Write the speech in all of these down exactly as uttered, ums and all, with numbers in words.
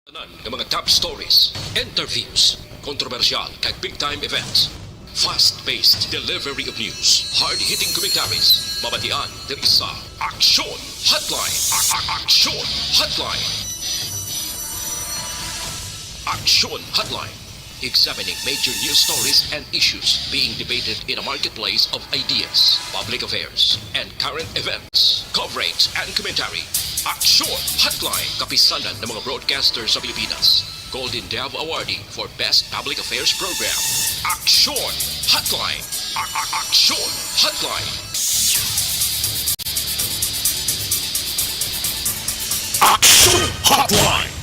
Tanan nga mga top stories, interviews, kontrobersyal kag big time events. Fast-paced delivery of news, hard-hitting commentaries, mabatian diri sa Aksyon Hotline. A- a- Aksyon Hotline. Aksyon Hotline. Examining major news stories and issues being debated in a marketplace of ideas, public affairs, and current events. Coverage and commentary. Aksyon Hotline. Kapisanan ng mga broadcaster sa Pilipinas. Golden Dove Awardee for Best Public Affairs Program. Aksyon Hotline. A- a- Aksyon Hotline. Aksyon Hotline.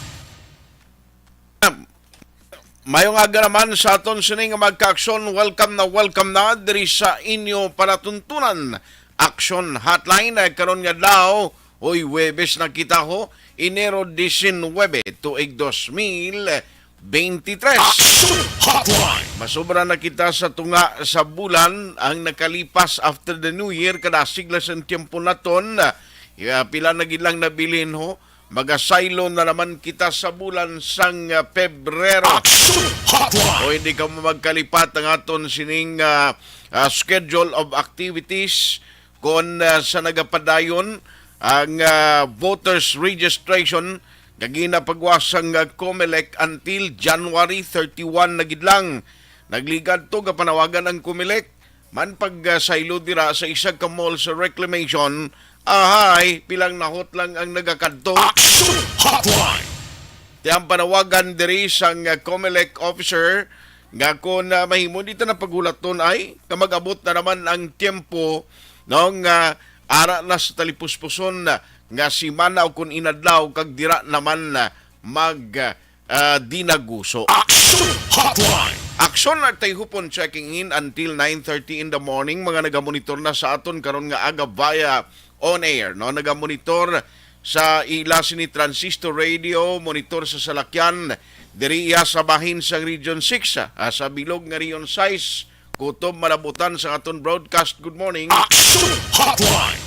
Mayong aga naman sa aton sini nga magka-aksyon. Welcome na welcome na diri sa inyo palatuntunan, Aksyon Hotline. Ay, karon nga daw, hoy, Huwebes na kita ho, Enero diecinuebe, tuig dos mil veintitrés. Aksyon Hotline. Masubra na kita sa tunga sa bulan ang nakalipas after the New Year, kadasig lang sang tiyempo naton. Ya, pila na gid lang nabilin ho. Magasaylo na naman kita sa bulan sang, ah, Pebrero. Aksyon Hotline. O hindi ka mo magkalipat ang aton sining, ah, ah, schedule of activities kon, ah, sa nagapadayon ang, ah, voters registration nga ginapagwa sang, ah, Comelec until January thirty-one na gid lang. Nagligad to nga panawagan ang Comelec man pag, ah, saylo dira sa isa ka mall sa Reclamation. Ahay, pilang nahot lang ang nagakadto. Aksyon Hotline. Ti ang panawagan diri sang, ah, Comelec officer nga kung, ah, mahimo dito na paghulaton ay nga mag-abot na naman ang tiyempo, no, nga ara na sa talipuspuson, ah, nga simana o kung inadlaw kag dira naman, ah, mag, ah, ah, dinaguso. Aksyon Hotline. Aksyon at Tayhupon checking in until nine thirty in the morning. Mga nagamonitor na sa aton karon nga aga via on air, no? Nagamonitor sa ila sini transistor radio, monitor sa salakyan, diri iya sa bahin sang Region six, ah, sa bilog nga Region six, kutob malabutan sa aton broadcast. Good morning. Aksyon Hotline.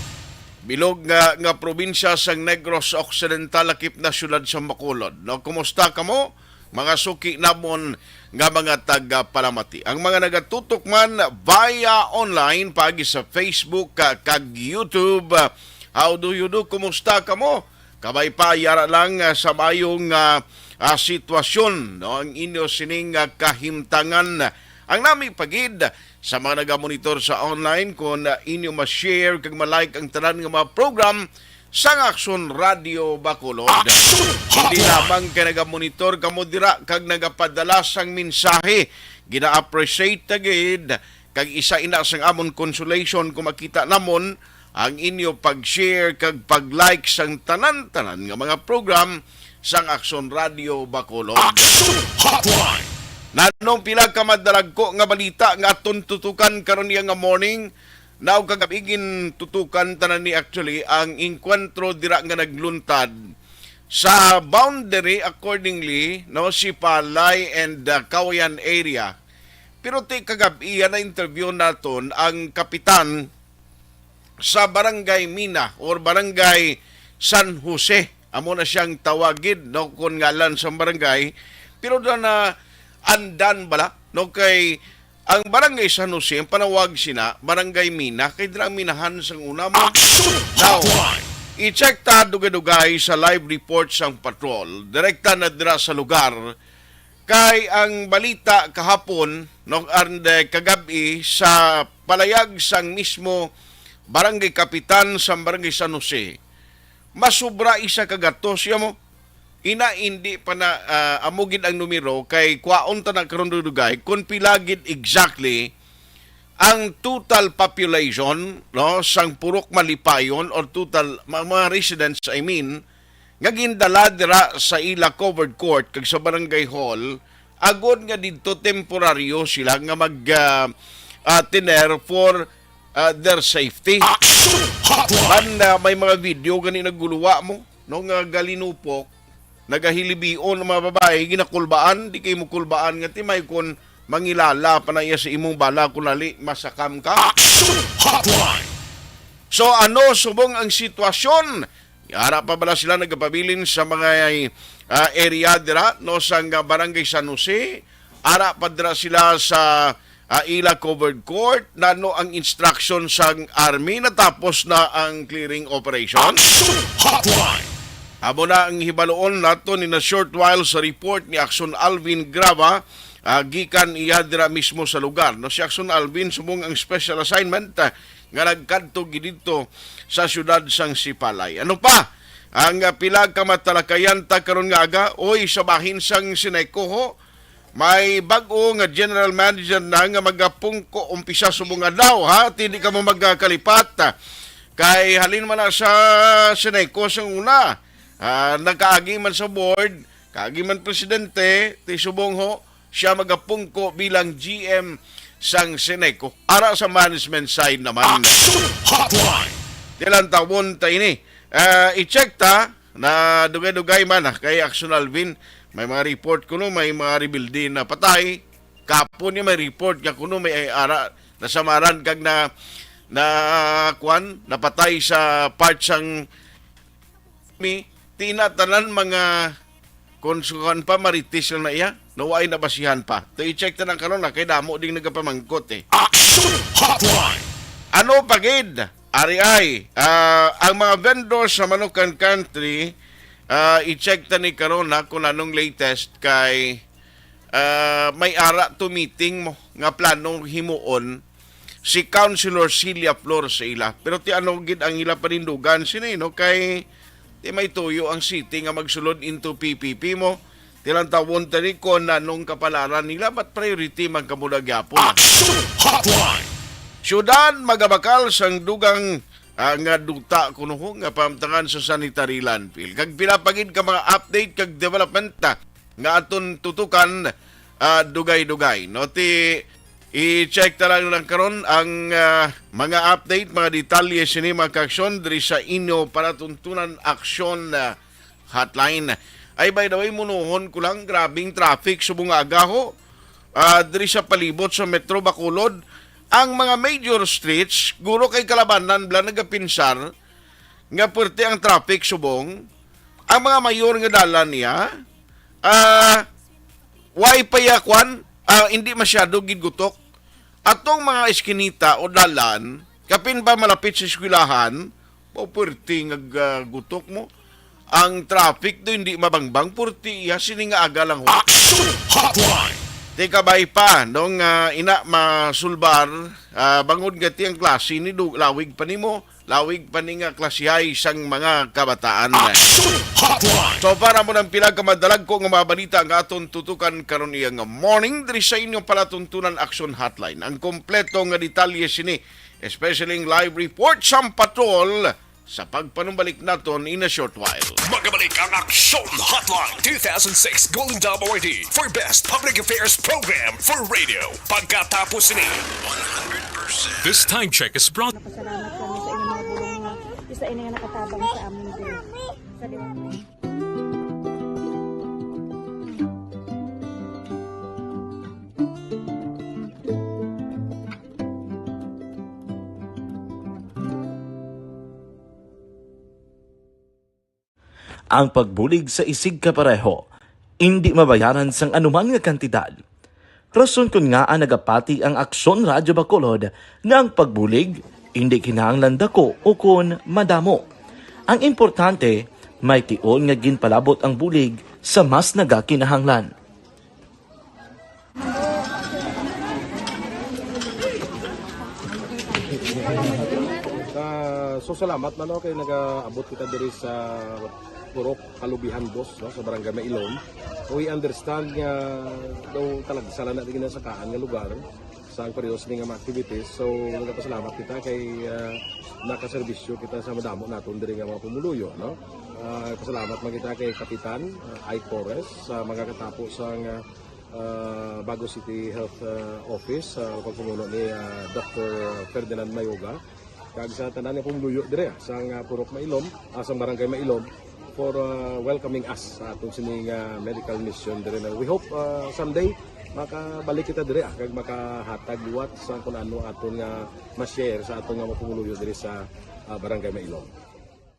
Bilog nga, nga probinsya sang Negros Occidental, lakip na siyudad sa Bacolod. No, kumusta kamo, mga suki namon nga mga tagapalamati? Ang mga nagatutok man via online, paagi sa Facebook, ah, kag YouTube, ah, how do you do? Kumusta kamo? Kabay pa, yara lang, ah, sa maayong, ah, ah, sitwasyon, no, ang inyo sining, ah, kahimtangan. Ang nami pagid sa mga nagamonitor sa online, kung, ah, inyo ma-share kag ma-like ang tanan nga mga program sang Aksyon Radio Bacolod. Aksyon Hindi Hotline. Lamang kay nagamonitor kamo dira kag nagapadala sang mensahe, gina-appreciate ta gid, kag isa ina sang amon consolation kung makita namon ang inyo pag-share kag pag-like sang tanan-tanan nga mga program sang Aksyon Radio Bacolod. Aksyon Hotline. Nanong pila ka madalagko nga balita nga aton tutukan karon niya nga morning? Now, kagabi gintutukan tanan ni actually ang engkwentro dira nga nagluntad sa boundary accordingly, no, Sipalay and, uh, Kawayan area. Pero ti kagabi na interview naton ang kapitan sa Barangay Mina or Barangay San Jose. Amo na siyang tawagid, no, kon ngalan sa barangay. Pero doon na andan bala, no, kay ang Barangay San Jose, ang panawag sina, Barangay Mina, kay dira ang minahan sang una mo. Action Now, Hotline. I-check ta dugay-dugay sa live report sang patrol. Direkta na dira sa lugar. Kay ang balita kahapon, no, and, eh, kagabi sa palayag sang mismo barangay kapitan sa Barangay San Jose, masubra isa ka gatos, ya mo. Ina, hindi pa na, ah, amo gid ang numero, kay kwaon ta na karon dugay kung pila gid exactly ang total population, no, sang Purok Malipayon or total ma-, mga residents, I mean, nga gindala dira sa ila covered court kag sa barangay hall, agod nga didto temporaryo sila nga mag, ah, ah, tener for, ah, their safety. Action Hotline. Man, ah, may mga video gani naguluwa mo, no, nga galinupok, nagahilibion ang mga babae, ginakulbaan, di kay mo kulbaan nga timay kon mangilala pa na iya sa imong bala, kun lali masakam ka. Action Hotline. So, ano subong ang sitwasyon Ara pa bala sila nagapabilin sa mga, ah, area dira, no, sang, ah, Barangay San Jose? Ara pa dira sila sa, ah, ila covered court? Nano ang instruction sang army? Natapos na ang clearing operation? Action Hotline! Amo na ang hibaluon nato ni na short while sa report ni Action Alvin Grava, ah, gikan iya dira mismo sa lugar. No, si Action Alvin subong ang special assignment, ah, nga nagkadto gid didto sa siyudad sang Sipalay. Ano pa ang, ah, pila ka matalakayan ta karon nga aga? Oy, sa bahin sang Sineco ho, may bag-o nga general manager na nga magapungko umpisa subong adlaw, ha? Ti di ka mo magkalipat. Kay halin man na sa Sineco sang una, ah, nakaagi man sa board, kaagi man presidente, ti subong ho, siya magapungko bilang G M sang Sineco. Ara sa management side naman. Action Hotline! Tilantawon ta ini. Ah, i-check ta na dugay-dugay man, ah, kay Action Alvin, may mga report kuno, may mga rebelde na patay. Kapon niya may report nga kuno may ara, nasamaran kag na, na, kwan, napatay sa part sang mi, ti na tanan mga, kung sukan pa, marites lang na iya, no, ay nabasihan pa. To i-check ta lang karon na kay damo ding nagapamangkot, eh. Action Hotline! Ano pa gid? Ari ay, ah, ang mga vendors sa Manukan Country, ah, i-check ta ni karon, ha, kung anong latest kay, ah, may ara to meeting mo nga plano himuon si Councilor Celia Flor sa ila. Pero ti ano gid ang ila panindugan sini, no? Kay ti may tuyo ang city nga magsulod into P P P mo. Tilantawon ta ni kon anong kapalaran nila, but priority man kamo na gyapon. Action Hotline! Syudad magabakal sang dugang, ah, nga duta kuno ho nga pamtangan sa sanitary landfill. Kag pila pa gid ka mga update kag development, ah, nga aton tutukan, ah, dugay-dugay, no? Ti, i-check ta lang, lang karon ang, ah, mga update, mga detalye sini, mga kaaksyon, diri sa inyo palatuntunan aksyon, ah, hotline. Ay, by the way, munuhon ko lang, grabing traffic subong nga agaho, ah, diri sa palibot sa Metro Bacolod. Ang mga major streets, guro kay kalabanan bala nagapinsar nga puwerte ang traffic subong. Ang mga mayor nga dalan niya, ah, way pa ya kwan, ah, hindi masyado gid gutok. Atong mga eskinita o dalan, kapin ba malapit sa eskwelahan, mao puwerte nga, ah, gutok mo. Ang traffic do hindi mabangbang, puwerte iya sini nga aga lang ho. Action Hotline! Ti kabay pa, nung, ah, ina masulbar, ah, bangod nga ti ang klase ni du-, lawig pa nimo, lawig pa ni nga klasihay sang mga kabataan. Action Hotline! So, para mo ng pila ka madalagko nga mga balita nga aton tutukan karon iya nga morning, diri sa inyong palatuntunan Action Hotline. Ang kompleto nga detalye sini, especially ang live report sang patrol, sa pagpanumbalik naton in a short while. Magabalik ang Action Hotline two thousand six Golden Dome Awardee for Best Public Affairs Program for Radio. Pagkatapos ni This time check is brought Napasalamat kami sa inyong mga bulong nga isa ini nga nakatabang sa amon diri. Salamat. Ang pagbulig sa isigkapareho indi mabayaran sang anuman nga kantidad. Rason kon ngaa nagapati ang Aksyon Radyo Bacolod nga ang pagbulig indi kinahanglan dako ukon madamo. Ang importante, may tion nga ginpalabot ang bulig sa mas nagakinahanglan. Ah, so salamat man, no, kay nagaabot kita diri sa Purok Kalubihan Dos, no, sa Barangay Mailom. We understand nga daw talagsa lang na di ginasakaan nga lugar sa ang pareho sini nga mga activities. So, nagapasalamat kita kay, ah, nakaserbisyo kita sa madamo naton diri nga mga pumuluyo, no? Ah, pasalamat man kita kay Kapitan, ah, Ike Torres, sa mga katapo sa nga, ah, Bago City Health, ah, Office, sa pagpamuno ni, ah, Doctor Ferdinand Mayoga. Kag sa tanan nga pumuluyo dire, ah, sang, ah, Purok Mailom, ah, sang Barangay Mailom, for, ah, welcoming us sa aton sining, ah, medical mission dire na we hope, ah, someday makabalik kita dire, ah, kag makahatag liwat sa kun ano aton nga ma-share sa aton nga mga pumuluyo dire sa, ah, Barangay Mailom.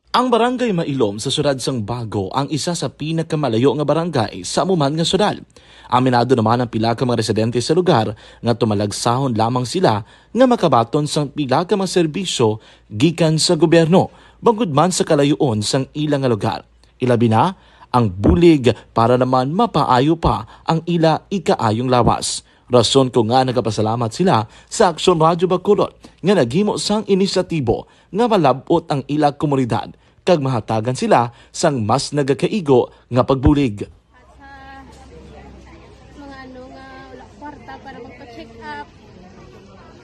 Ang Barangay Mailom sa siyudad sang Bago ang isa sa pinakamalayo nga barangay sa amo man nga siyudad. Aminado naman ang pila ka mga residente sa lugar nga tumalagsahon lamang sila nga makabaton sang pila ka mga serbisyo gikan sa gobyerno, bangod man sa kalayoon sang ila nga lugar. Ilabi na ang bulig para naman mapaayo pa ang ila ikaayong lawas. Rason ko nga nagapasalamat sila sa Aksyon Radyo Bacolod nga naghimo sang inisyatibo nga malab-ot ang ila komunidad kag mahatagan sila sang mas nagakaigo nga pagbulig. Sa mga ano nga wala kwarta para magpa-check up,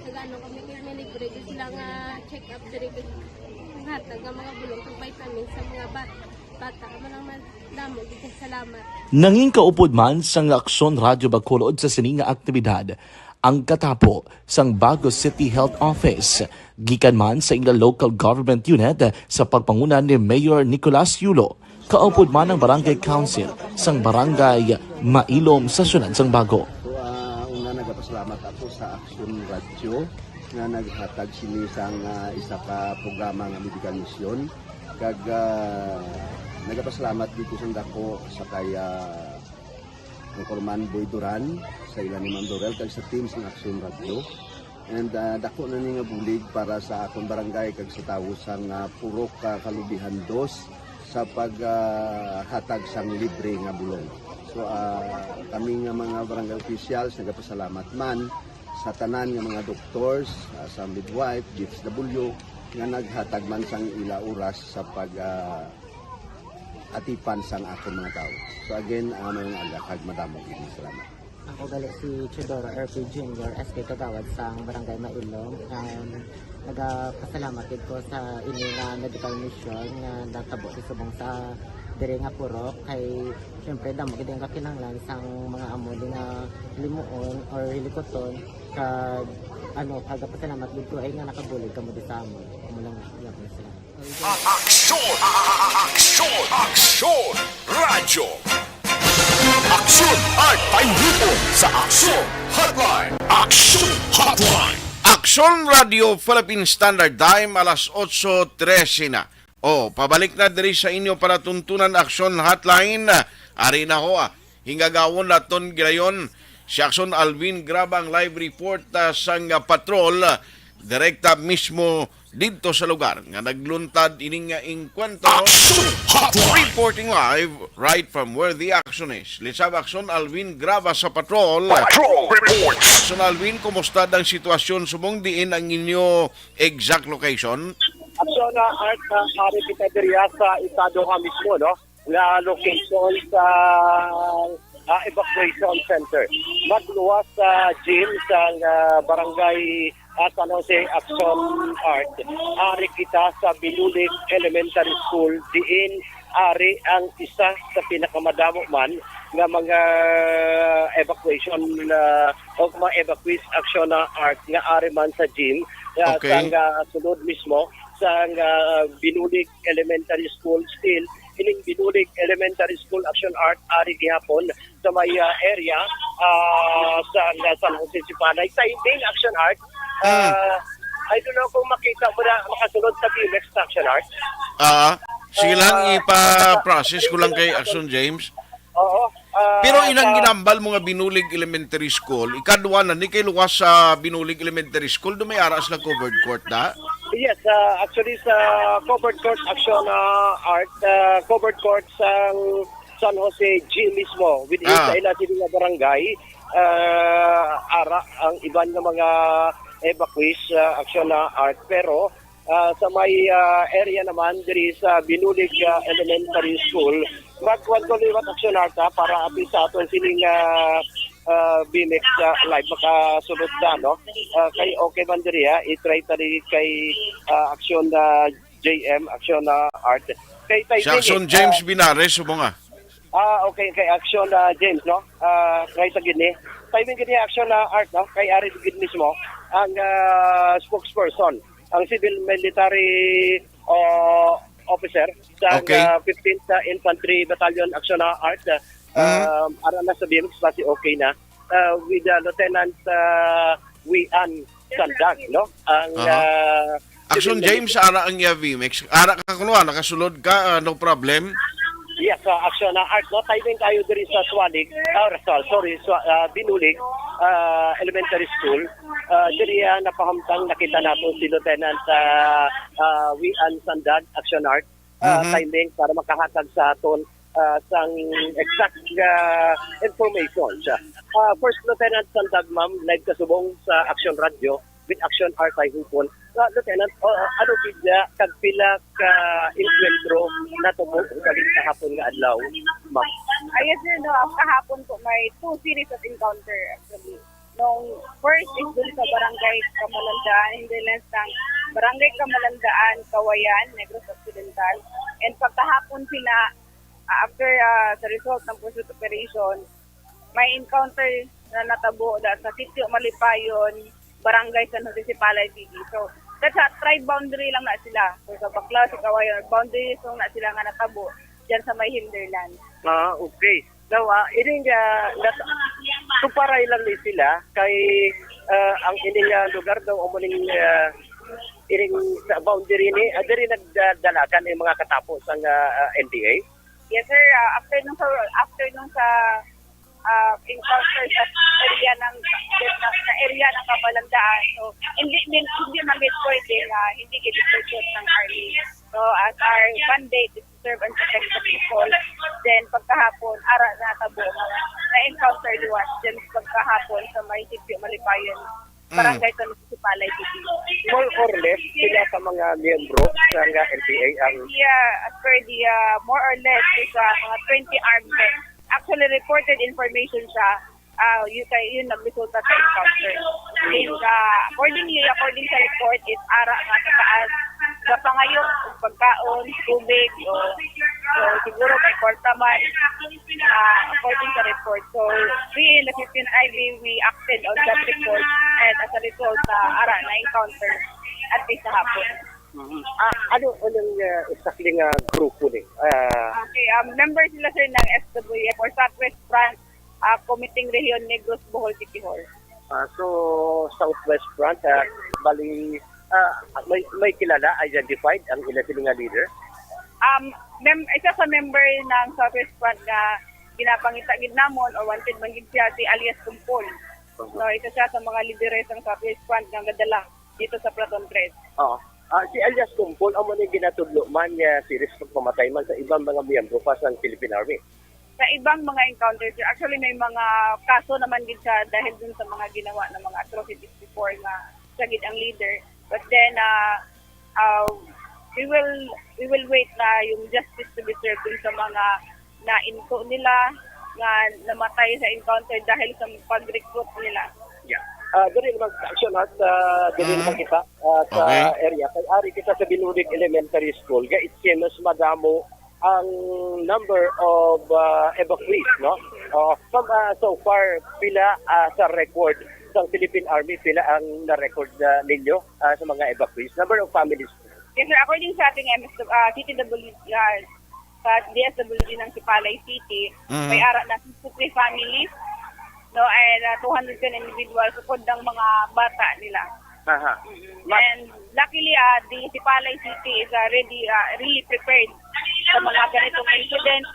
nag-ano kami kay may libre gyud sila nga check up diri, kag hatag nga mga bulong kag vitamins sa mga ba-, bata. Amo lang man, damo gyud kay salamat. Nangin kaupod man sang Aksyon Radyo Bacolod sa sini nga aktibidad ang katapo sang Bago City Health Office, gikan man sa ila local government unit sa pagpanguna ni Mayor Nicolas Yulo, kaupod man ang Barangay Council sang Barangay Mailom sa siyudad sang Bago. So, ah, una, nagapasalamat ako sa Aksyon Radyo nga naghatag sini sang, ah, isa ka programa nga medical mission. Kag, ah, nagapasalamat dito sa dako sa kay, ah, Anchorman Boy Duran, sa ila ni Ma'am Dorel, kag sa team sang Aksyon Radyo. And, ah, dako na ni nga bulig para sa akon barangay kag sa tawo sang, ah, Purok, ah, Kalubihan Dos sa pag, ah, hatag sang libre nga bulong. So, ah, kami nga mga barangay officials nagapasalamat man sa tanan nga mga doctors, ah, sa midwife, D S W, nga naghatag man sang ila oras sa pag, ah, atipan sang akon mga tawo. So again, ah, mayong aga kag madamo gid nga salamat. Ako gali si Teodoro R P Junior, S K Kagawad sang Barangay Mailom. Um, nagapasalamat gid ko sa ini nga medical mission nga natabo sa subong sa diri nga purok. Kay, syempre, damo gid ang kakinahanglan sang mga amo di nga limuon or hilikuton. Kag, ano, kagapasalamat gid ko ay nga nakabulig kamo di sa amon. Amo lang, yun, salamat. A-, aksyon! A-, a-, a-, aksyon! Aksyon! Radyo! Aksyon at painipon sa Aksyon Hotline! Aksyon Hotline! Aksyon Radio Philippine Standard Time, alas otso trese na. Oh, pabalik na diri sa inyo palatuntunan, Aksyon Hotline. Ari na ho, ah. Hingagawon naton gilayon si Aksyon Alvin Graba ang live report, ah, sang, ah, patrol, ah, direkta mismo didto sa lugar nga nagluntad ining, ah, engkwentro. Action Hotline! Reporting live right from where the action is. Lisab Aksyon Alvin Graba sa patrol. Patrol report! Aksyon Alvin, kumusta ang sitwasyon subong diin ang inyo exact location? Aksyon, ah, Art, ah, ari kita diriya sa Estadoha mismo, no? Nga location sa, ah, evacuation center. Magluwas sa gym sa, ah, barangay, ah, San Jose, Aksyon, Art. Ari kita sa Binulig Elementary School, diin ari ang isa sa pinakamadamo man nga mga evacuation, ah, o mga evacuees, Aksyon, ah, Art, nga ari man sa gym, ah, Okay. Sang, ah, sulod mismo sang, ah, Binulig Elementary School. Still, ining Binulig Elementary School, Aksyon, Art, ari gihapon sa may, ah, area, ah, sa, sa San Jose Sipalay. Timing, Aksyon, Art. Ah, I don't know kung makita mo na makasulod sa Timex, Aksyon, Art. Ah, sige lang, Ah, ipa-process ko lang kay Aksyon James. Oo. Ah, Pero inang sa ginambal mo nga Binulig Elementary School, ikadwa na ni kay luwas sa Binulig Elementary School, do may ara sila covered court da? Yes, ah, actually sa covered court, Aksyon, ah, Art, ah, covered court sang San Jose G mismo, within Ah. sa ila sini nga barangay, ah, ara ang iban nga mga evacuees, ah, Aksyon, ah, Art. Pero, ah, sa may, ah, area naman diri sa Binulig, ah, Elementary School, magkuwan ko liwat, Aksyon, Art, ha, para at least sa aton sining, ah, ah, Bimex, ah, live makasulod na, no? Ah, kay okay man diri, ha, i-try ta diri kay, ah, Aksyon, ah, J M, Aksyon, ah, Art. Kay Si timing, Aksyon eh, James ah, Binares, subong, ah. Ah, okay, kay Aksyon, ah, James, no? Ah, kay ta gid ni. Timing gid ni, Aksyon, ah, Art, no? Kay ari gid mismo ang, ah, spokesperson, ang civil military, ah, officer sa, Okay. ah, fifteenth Infantry Battalion, Aksyon, ah, Art, ah, Mm. um, ara na sa Bimex, basi okay na. Ah, with, ah, Lieutenant, ah, Wian Sandag, no? Ang, Aha. ah, Action James, ara ang iya V-Mix. Ara ka kuno, ah, nakasulod ka, ah, no problem. Yes, uh, Action, uh, Art, no? Timing kayo diri sa Swalig, uh, Rizal, sorry, Swa, uh, Binulig, uh, Elementary School. Uh, diri, uh, napahamtang nakita nato si Lieutenant, uh, uh, Wian Sandag, Action Art. Uh, Mhm. Timing para makahatag sa aton, uh, sang exact, uh, information. Uh, First Lieutenant Sandag, ma'am, live kasubong sa Action Radio with Action Art ay Hupon. Uh, Lieutenant, uh, ano gid, uh, kag pila ka encuentro natabo sa kahapon nga adlaw, ma'am? Ah, yes, sir, no. Ang kahapon po, may two series of encounter, actually. Nung first is dun sa Barangay Kamalandaan, in the lands ng Barangay Kamalandaan, Kawayan, Negros Occidental. And pagkahapon sila, ah, after, ah, sa result ng pursuit operation, may encounter na natabo da sa Sitio Malipayon, Barangay San Jose, Sipalay City. So, that's a tri-boundary lang na sila. So, sa Baclaoc, sa Kawayan, boundary zone na sila nga natabo dyan sa may hinterland. Ah, okay. Now, ah, ining, ah, nat-, tuparay lang ni sila kay, ah, ang ining, ah, lugar daw amo ning, ah, ining sa boundary ni, ah, diri nagdalagan ang mga katapo sang, ah, ah, N P A. Yes, sir. Ah, after nung sa, after nung sa, ah, encounter sa area ng, sa, sa area ng Kabalandaan, so, hindi, hindi, hindi man gid pwede nga hindi gid i-pursue ng army. So, as our mandate is to serve and protect the people, then pagkahapon, ara na tabo nga na-encounter liwat. Then pagkahapon sa may Sitio Malipayon, Mm. Barangay San Jose, Sipalay City. More or less, pila ka mga miyembro sa nga N P A ang Yeah, as per the, ah, more or less, is, ah, mga twenty armed men. Actually, reported information siya. Ah, yun, kay, yun nagresulta sa encounter. Then, ah, accordingly, according sa report, is ara nga sa taas, sa pangayo, pagkaon, tubig, o, o siguro may kwarta man, ah, according sa report. So, we in the fifteen I B, we acted on that report, and as a result, ah, ara na encounter at least sa hapon. Mhm. Ah, ano, anong, ah, exactly nga grupo ni? Ah, Okay, um, member sila, sir, ng S W F or Southwest Front, ah, Committee Region Negros, Bohol City Hall. Ah, so, Southwest Front, ah, bali, ah, may, may kilala, identified ang ila sila nga leader? Um, mem-, isa sa member ng Southwest Front nga ginapangita gid namon or wanted man gid siya, si alias Kumpol. Mhm. No, isa siya sa mga lideres ng Southwest Front nga gadala dito sa Platoon Tres. Oo. Ah, si alias Kumpol, amo ni ginatudlo man nga series pagpamatay man sa ibang mga miyembro pa sang Philippine Army. Sa ibang mga encounters, sir, actually may mga kaso naman gid siya dahil dun sa mga ginawa ng mga atrocities before nga siya gid ang leader. But then, ah, ah, we will, we will wait na yung justice to be served dun sa mga nainto nila nga namatay sa encounter dahil sa pag-recruit nila. Yeah. Ah, diri naman sa Action Art, ah, diri Mm. naman kita, ah, sa Okay. area. Kay ari kita sa Binulig Elementary School, ga it's mas madamo ang number of, ah, evacuees, no? Oh, from, ah, so far, pila, ah, sa record sa Philippine Army, pila ang na-record na ninyo, ah, sa mga evacuees? Number of families? Yes, sir. According sa ating M S W, ah, C T W, ah, sa D S W D ng Sipalay City, Mhm. may ara na sixty-three families, no, and, ah, two hundred ten individuals, sukod ng mga bata nila. Aha. Mm-mm. Ma- And luckily, ah, the Sipalay City is already, ah, really prepared sa mga ganitong incident.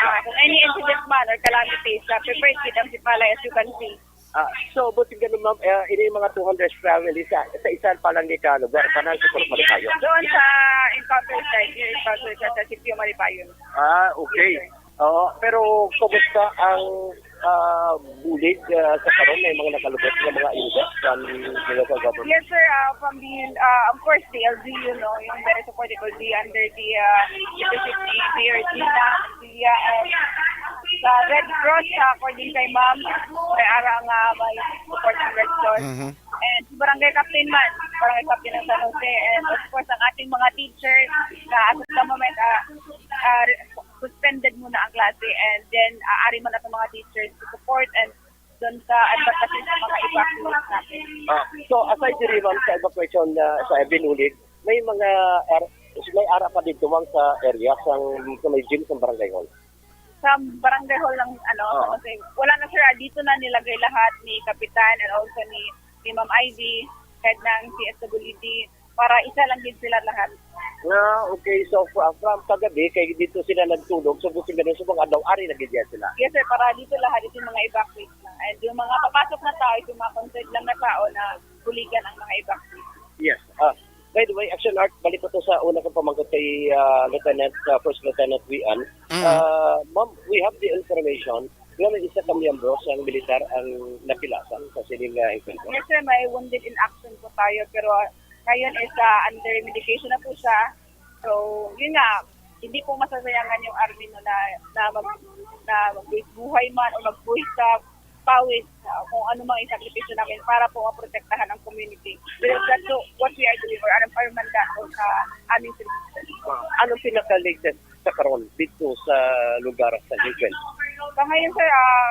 Ah, kung any incident man or calamities, ah, prepared gid ang Sipalay, as you can see. Ah, so, buti ganun, ma'am, eh, ini yung mga two hundred families sa, sa isa pa lang ni ka lugar, tanan sa Purok Malipayon. Doon sa encounter site, yung encounter site sa Sitio Malipayon. Ah, okay. Yes, sir. Oo, pero kumusta ang, ah, bulig, ah, sa karon? May mga nakalubot nga mga unit from the local government? Yes, sir. Ah, from the, ah, of course, the L G U, no, yung very supportive will be under the, ah, leadership ni Mayor Gina Villa, and sa Red Cross, ah, according kay Ma'am, may ara nga may support ng Red Cross. Mhm. And si Barangay Captain man, Barangay Captain ng San Jose, and of course, ang ating mga teachers na as of the moment, ah, ah, suspended muna ang klase, and then, ah, ari man ang mga teachers to support and doon sa advocacy sa mga evacuees natin. Ah, so, aside diri, ma'am, sa evacuation, ah, sa Binulig, may mga ar-, may ara pa dito, ma'am, sa area, sa, sa may gym, sa barangay hall? Sa barangay hall lang, ano, Oo. Kasi wala na, sir, ah, dito na nilagay lahat ni Kapitan and also ni, ni Ma'am Ivy, head ng C S W D. Para isa lang gid sila lahat. Nga, okay, so fr- from kagabi, kay dito sila nagtulog, so gusto nga sa mga adlaw, ari na gid yan sila. Yes, sir, para dito lahat, ito yung mga evacuees na. And yung mga papasok na tao, ito yung mga concerned lang na tao na buligan ang mga evacuees. Yes. Ah, by the way, Action Art, balik ko to sa una kong pamangkot kay ah, Lieutenant, ah, First Lieutenant Wian. Mm. Ah, ma'am, we have the information nga may isa ka miyembro sang militar ang napilasan sa sining ah, engkwentro. Yes, sir, may wounded in action po tayo, pero ah, ngayon is ah, under medication na po siya. So, yun nga, hindi po masasayangan yung army no, na, na mag, na magbuhay man o magbuhay sa pawis, ah, kung ano mang isakripisyo namin para po maprotektahan ang community. Because that's so, what we are doing or ano pa yung mandato sa aming services. Anong pinaka-latest sa karon dito sa lugar sa Higgins? Sa ngayon, sir, ah,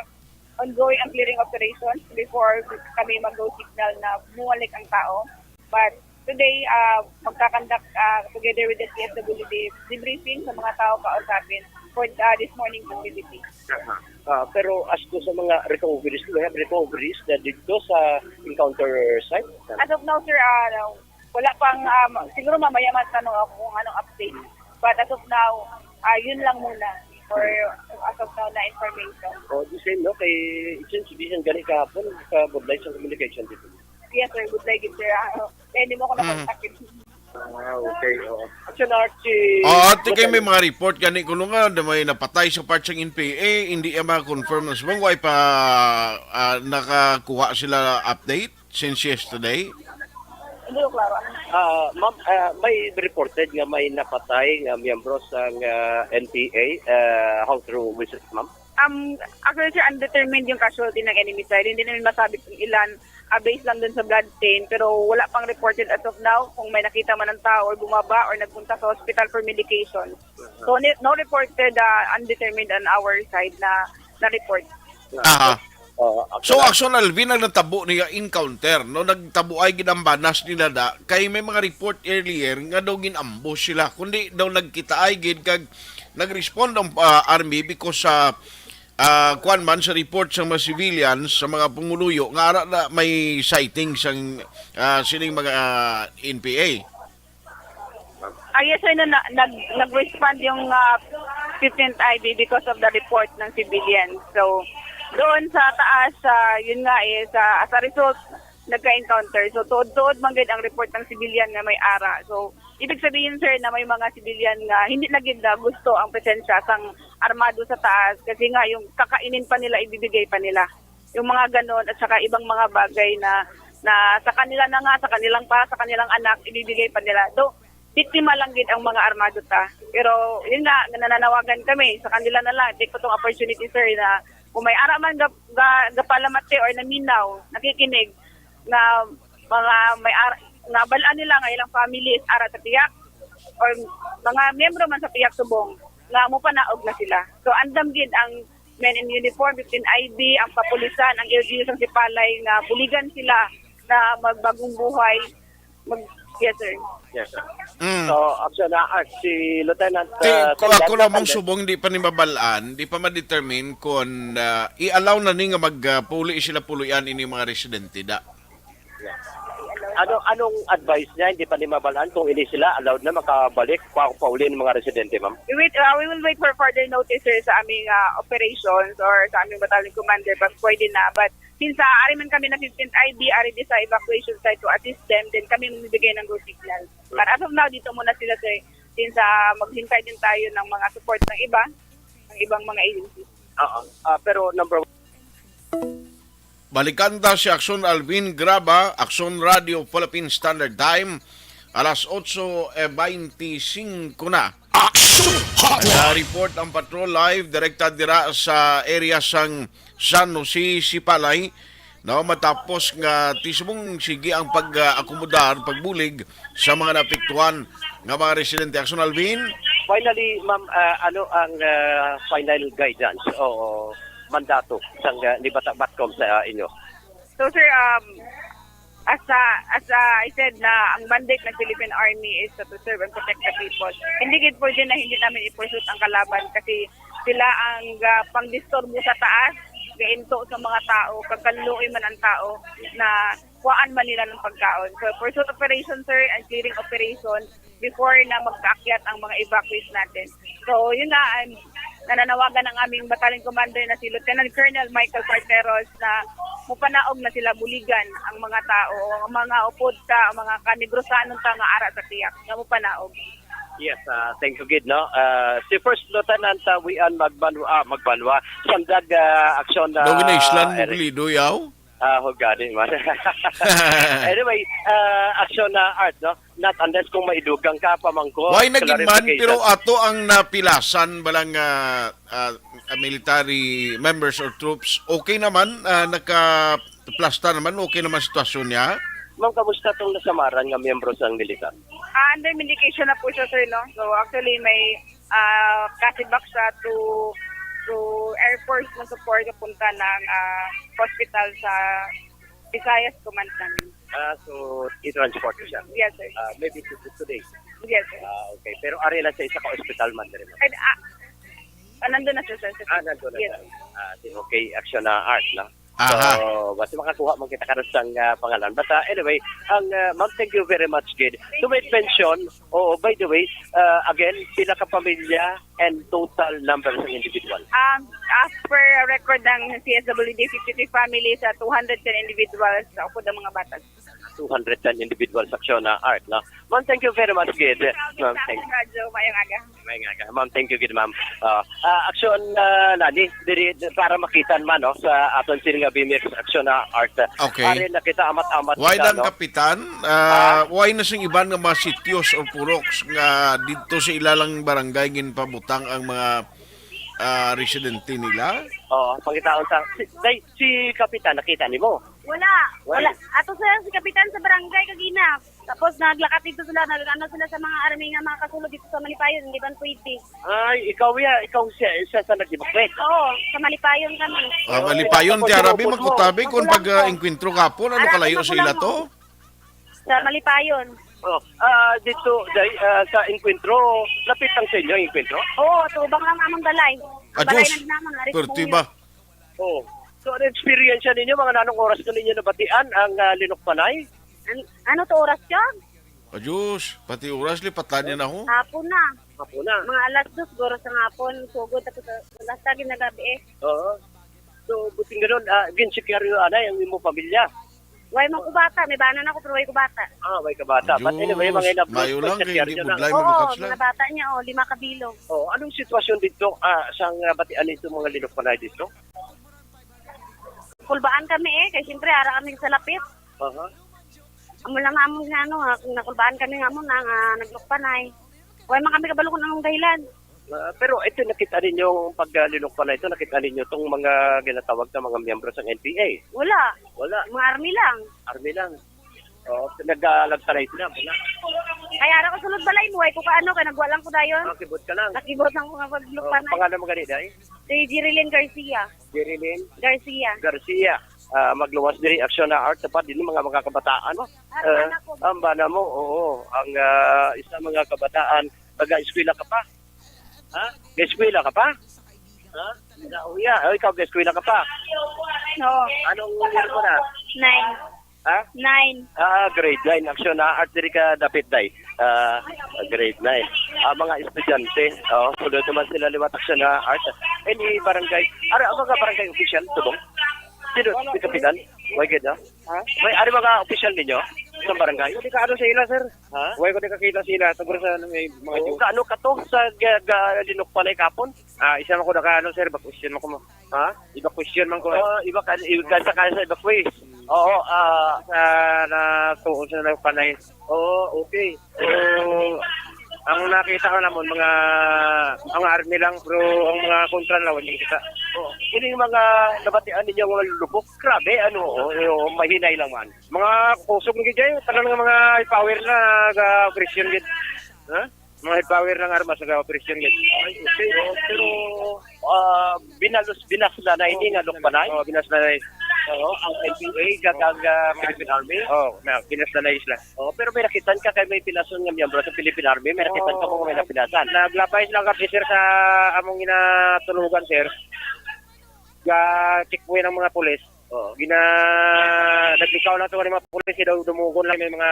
ongoing ang clearing operations before kami mag-go signal na bumalik ang tao. But today, ah, magkakandak ah, together with the P S W D debriefing sa mga tao kausapin for ah, this morning activity. Aha. Ah, pero as to sa mga recoveries, do we have recoveries na dito sa encounter site? As of now, sir, ah, wala pang, um, siguro mamaya matanong ako kung anong update. But as of now, ah, yun lang muna. Or as of now na information. O, the same, no? Kay Chin Citizen gani kahapon, sa budlay sa communication dito. Yes, sir. Budlay gid, sir. Ah, kaya hindi mo ako Mm. nakontak. Ah, okay. Oo. Action Art, si Oh, ate, kay may Lieutenant mga report gani kuno nga na may napatay sa part sang N P A, hindi ang mga confirm na subong, way pa ah, nakakuha sila update since yesterday? Hindi ko klaro. Ah, ma'am, ah, may reported nga may napatay nga miyembro sang ah, N P A. Ah, how true is it, ma'am? Um, actually, sir, undetermined yung casualty ng enemy side. Hindi namin masabi kung ilan, ah, based lang dun sa blood stain. Pero wala pang reported as of now kung may nakita man ang tao or bumaba or nagpunta sa hospital for medication. So, ni- no reported, ah, undetermined on our side na na-report. Aha. Oo, So, actually, Action Alvin, ang natabo niya encounter, no? Nagtabuay gid ang banas nila da, kay may mga report earlier nga daw gin-ambush sila, kundi daw nagkitaay gid kag nag-respond ang ah, army because sa ah, kuan man sa report sa mga civilians, sa mga pumuluyo nga ara na may sighting sang ah, sining mga ah, N P A. Ah, yes, sir, na, na, nag, nag-respond yung ah, fifteenth I B because of the report ng civilians. So, doon sa taas, ah, yun nga is, ah, as a result, nagka-encounter. So, tuod-tuod man gid ang report ng civilian nga may ara. So, ibig sabihin, sir, na may mga civilian nga hindi na gid na gusto ang presensya sang armado sa taas kasi nga yung kakainin pa nila, ibibigay pa nila. Yung mga ganon at saka ibang mga bagay na na sa kanila na nga, sa kanilang pa, sa kanilang anak, ibibigay pa nila. Do, biktima lang gid ang mga armado ta. Pero yun nga, nananawagan kami sa kanila na lang, take ko tong opportunity, sir, na kung may ara man ga, ga, gapalamati or naminaw, nakikinig, na mga may ara, nga balaan nila nga ilang families ara sa piyak or mga miyembro man sa piyak subong nga mupanaog na sila. So andam gid ang men in uniform, fifteen I B, ang kapulisan, ang L G U sang Sipalay nga buligan sila na magbagong buhay. Mag, yes, sir. Yes, sir. Mm. So, action na ah, si Lieutenant Ti, uh, ko, ako Tendente lamang Tendente. Subong di pa ni mabalaan, di pa ma-determine kung ah, i-allow na ni nga magpuli sila pulian ini mga residente da. Ano anong advice niya? Hindi pa ni mabalaan kung hindi sila allowed na makabalik pa pauli ng mga residente, ma'am? We wait, uh, we will wait for further notice, sir, sa aming uh, operations or sa aming battalion commander pag pwede na. But since uh, ari man kami na fifteenth I B, ari di sa evacuation site to assist them, then kami magbibigay ng go signal. But as of now, dito muna sila, sir. Since uh, maghintay din tayo ng mga support ng iba, ng ibang mga agencies. Oo. Ah, pero number one, Balikan ta si Action Alvin Graba, Action Radio Philippine Standard Time, alas otso e veinticinco na. Action Hotline. Nag-report ang patrol live direkta dira sa area sang San Jose, Sipalay, no, matapos nga ti subong sige ang pag-akomodar, pagbulig sa mga naapektuhan nga mga residente. Action Alvin? Finally, ma'am, ah, ano ang ah, final guidance o mandato sang ah, ni Bata Batcom sa ah, inyo? So, sir, um, as a, as a, I said na ang mandate ng Philippine Army is to preserve and protect the people. Hindi gid pwede na hindi namin i-pursue ang kalaban kasi sila ang ah, pangdisturbo sa taas, gainto sa mga tao, kag kaluoy man ang tao na kuhaan man nila ng pagkaon. So, pursuit operation, sir, and clearing operation before na magkaakyat ang mga evacuees natin. So, yun na, I'm nananawagan ang aming battalion commander na si Lieutenant Colonel Michael Parteros na mupanaog na sila buligan ang mga tao, ang mga upod ta, ang mga kanigrosanon ta nga ara sa tiyak, nga mupanaog. Yes, ah, thank you gid, no. Ah, si First Lieutenant, ah, Wian Magbanwa, ah, Magbanwa, Sandag, ah, Aksyon na Daw ginaislan mo, Eric. Glido, yaw? Ah, hugani man. Anyway, ah, Aksyon na Art, no? Not unless kung maidugang ka, pamangko, Why naging man, clarification. Pero ato ang napilasan balang, ah, ah, military members or troops, okay naman, ah, naka-plasta naman, okay naman sitwasyon niya? Ma'am, kamusta tong nasamaran nga miyembro sang militar? Ah, under medication na po siya, sir, no? So, actually, may, ah, CASEVAC siya to, to Air Force na support na punta ng, ah, hospital sa Visayas Command namin. Ah, so, i-transport ko siya? Yes, sir. Ah, maybe to-, today? Yes, sir. Ah, okay. Pero ari lang sa isa ka ospital man, diri, ma'am? Ay, ah, ah, nandun na siya, sir. Ah, nandun na Yes. siya. Ah, di, okay. Aksyon na Art, no? Aha. So, basta makakuha man kita karon sang, ah, pangalan. But, ah, anyway, ang, ah, ma'am, thank you very much, gid. To make mention, oo, by the way, ah, again, pila ka pamilya and total number sa individual? Um, as per record ng C S W D, fifty-three families, sa two hundred ten individuals, sa upod ang mga bata. Two hundred ten individuals, Aksyon na Art, no? Ma'am, thank you very much, gid. Ma'am, thank Radyo, mayong aga. May nga ka. Ma'am, thank you gid, ma'am. Ah, ah, Aksyon, ah, Nani, diri para makita man, no, sa aton sini nga B M X Aksyon na Art. Okay. Ari na kita amat-amat Why kita, lang, no? Kapitan? Ah, Ah? Why na sing iban nga mga sityos or puroks nga didto sa ilalang barangay ginpabutang ang mga, ah, residente nila? Oo, pangitaon sa si, day, si Kapitan, nakita nimo? Wala. Wala. Wala. Ato sila si Kapitan sa barangay kagina. Tapos naglakat dito sila, nag-ano sila sa mga army nga mga kasulod dito sa Malipayon, hindi man pwede. Ay, ikaw ya, ikaw siya, siya sa nag-evacuate? Oo, sa Malipayon kami. Ah, Oo, Malipayon, tapos ti Arabi, sinupot mo. Magkutabi kung Magulang pag, ah, ko. Engkwentro kapon, ano Ara, kalayo sa ila magulang to? ko. Sa Malipayon. Oh, ah, dito, day, ah, sa Engkwentro, lapit lang sa inyo ang Engkwentro? Oo, tubang lang among balay. Ang balay Adjus, na din naman, ari sa perti Bungyo. Ba? Oh. So, ano experience ninyo? Mga nanong oras na ninyo nabatian ang, ah, linukmanay? An-, ano to oras yun? Adjus, pati oras, lipatan niya na ho. Hapon na. Hapon na. Mga alas dos, siguro sa hapon, sugod, tapos, ah, alas tagi na gabi eh. Oo. So, buting ganun, ah, ginsikyaryo anay ang imo pamilya? Way man ko bata, may bana na ako, pero way ko bata. Ah, way ka bata. But anyway, Diyos, mga inabot, mayo lang kay pagsikyaryo hindi na. Budlay Oo, magkasla. Mga bata niya, oh, lima ka bilog. Oh, anong sitwasyon dito, ah, sa nga batian nito mga linukmanay dito? Kulbaan kami eh, kay siyempre, ara kami sa lapit. Aha. Amo lang nga amon nga ano, nga, nakulbaan kami nga amo na, nga naglukpanay. Way man kami kabalo kung anong dahilan. Ah, pero ito, nakita ninyo ang paglinukpanay ito, nakita ninyo itong mga ginatawag na mga miyembro sa N P A? Wala. Wala. Mga army lang. Army lang. Oo, nag-, ah, nagtaray sila, wala. Kaya ara ko sulod balay mo, ay ko kaano, kay nagwa lang ko dayon. Ah, kibot ka lang. Nakibot lang ko nga Oo, paglukpanay. Pangalan mo gani, day? Si Jerilyn Garcia. Jerilyn? Garcia. Garcia. Ah, magluwas diri, Aksyon na Art, sa pa, din mga, mga kabataan. Oh, ah, Ah, anak ko. Ang bana mo, oo. Ang, ah, isa mga kabataan, taga-eskwela ka pa? Ha? Eskwela ka pa? Ha? Na, oh, yeah. Oh, ikaw, eskwela ka pa? Oo. Anong year mo na? Nine. Ha? Nine. Ah, grade nine. Aksyon na Art, diri ka dapit, day. Ah, grade nine. Ah, mga estudyante. Oh, sulod naman sila liwat, Aksyon na Art. Any barangay? Ara, ang mga barangay official, subong? Sino? Si Kapitan? Way gid, no? Ha? May ari mga official ninyo sa barangay? Hindi ka ano sa ila, sir? Ha? Way ko di kakita sila. Tungkol sa ano, may mga Oo, Jews. Kaano ka to sa ga-, ga-, linukpanay kapon? Ah, isa man ko naka, ano, sir, evacuation man ko mo. Ha? Evacuation man ko. Oh, iba ka, iba ka sa, ka sa evacuee. Oo, ah, sa na tuon sa nagpanay. Oo, okay. So, ang nakita ko namon, mga, ang army lang, pero ang mga kontra na, wala kita. Oh, ini yung mga nabatian ninyo, mga lulubok. Grabe, ano, oh, oh, mahinay lang man. Mga kusog ng gijay, tanan nga mga power na, ga-operasyon gid. Ha? Mga high power ng armas, nag-operasyon gid. Ay, okay. Oh, pero, ah, binalos, binasla na ini nga lukpanay? Oh, binasla na. Oo, ang N P A, kag ang, ah, Philippine Army? Oh, na, binasla na isla. Oh, pero may nakitan ka kay may pilason nga miyembro sa Philippine Army? May nakitan ka mo nga may napilasan? Naglapay sila ka, sir, sa among ginatulugan, sir. Ga-checkpoint ang mga pulis. Oo, gina naglikaw lang to ni mga pulis, daw dumugon lang, may mga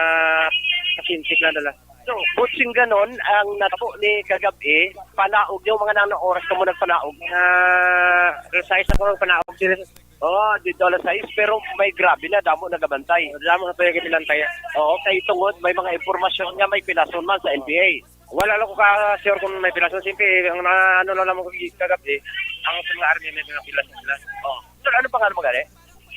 pasintik lang dala. So, butsing ganon ang natabo ni kagab-i, panaog niyo, mga nang oras ka mo nagpanaog? Ah, alas sais ako nagpanaog, sir. Oo, dito alas sais, pero may grabe na, damo nagabantay. Damo na to yung ginantay. Oo, kay tungod may mga impormasyon nga may pilason man sa N P A. Wala lang ko ka sure kung may pilason. Siyempre, ang na, ano lang naman ko kagabi, ang sa mga army may mga pilason sila. Oh. Sir, ano pangalan mo gani?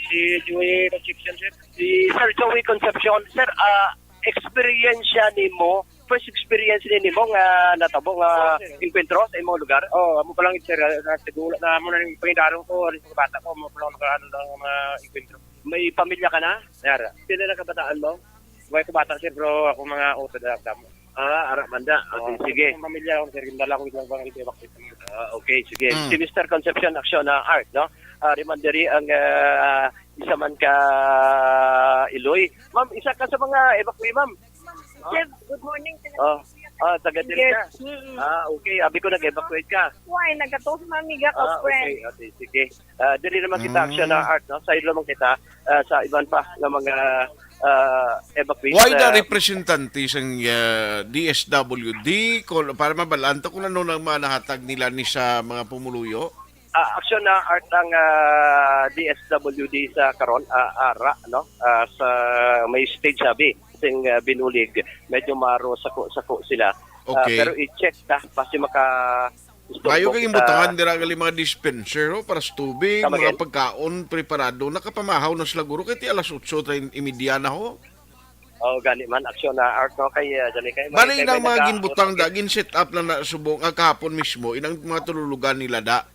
Si Joey Concepcion, sir. Si Sir Joey Concepcion, sir, ah, experience siya nimo, first experience ni nimo nga natabo nga Oo, sir. Enkwentro sa imong lugar? Oh, amo pa lang, sir, ah, na siguro na amo na ning pangidarong ko, alis ko bata ko, amo pa lang nakaano lang mga enkwentro. May pamilya ka na? Yara. Pila na kabataan mo? Way ko bata, sir, pero ako mga utod na damo. Ah, ara man da. Ah, Oo, sige. Ang pamilya ko, sir, gindala ko lang bang evacuate. Ah, okay, sige. Mm. Si Mister Concepcion Acciona Art, no? Ah, reminder ang, ah, isa man ka Iloy. Ma'am, isa ka sa mga evacuee, ma'am? Sir, good morning. Oh, ah, taga diri ka? Yes. Mm-mm. Ah, okay. Abi ko nag-evacuate ka. Why? Nagatos, mami, ga ko, Ah, friend. Okay. Okay, sige. Ah, diri naman kita, Mm. Acciona Art, no? Sa ilo man kita, ah, sa iban pa nga mga, ah, evacuees, Why the ah, representante sang, ah, D S W D? Kung, para mabalaan to kung ano nang mga nahatag nila ni sa mga pumuluyo? Ah, Acciona Art ang, ah, D S W D sa karon, ah, ara, no? Ah, sa may stage sabi sing, ah, binulig, medyo maro sako-sako sila. Ah, Okay. Pero i-check ta, basi maka Gusto Maayo ko kay kita imbutangan dira gali mga dispenser, ho, para sa tubig, Tama, mga gani. Pagkaon, preparado. Nakapamahaw na sila, guro, kay ti alas otso treinta y media na, ho. Oh, gani man, Acciona Art, no? Kay, ah, gani kay Bali, may, inang may mga naga- ginbutang da, gin-set up lang na subong, ah, kahapon mismo, inang mga tululugan nila da.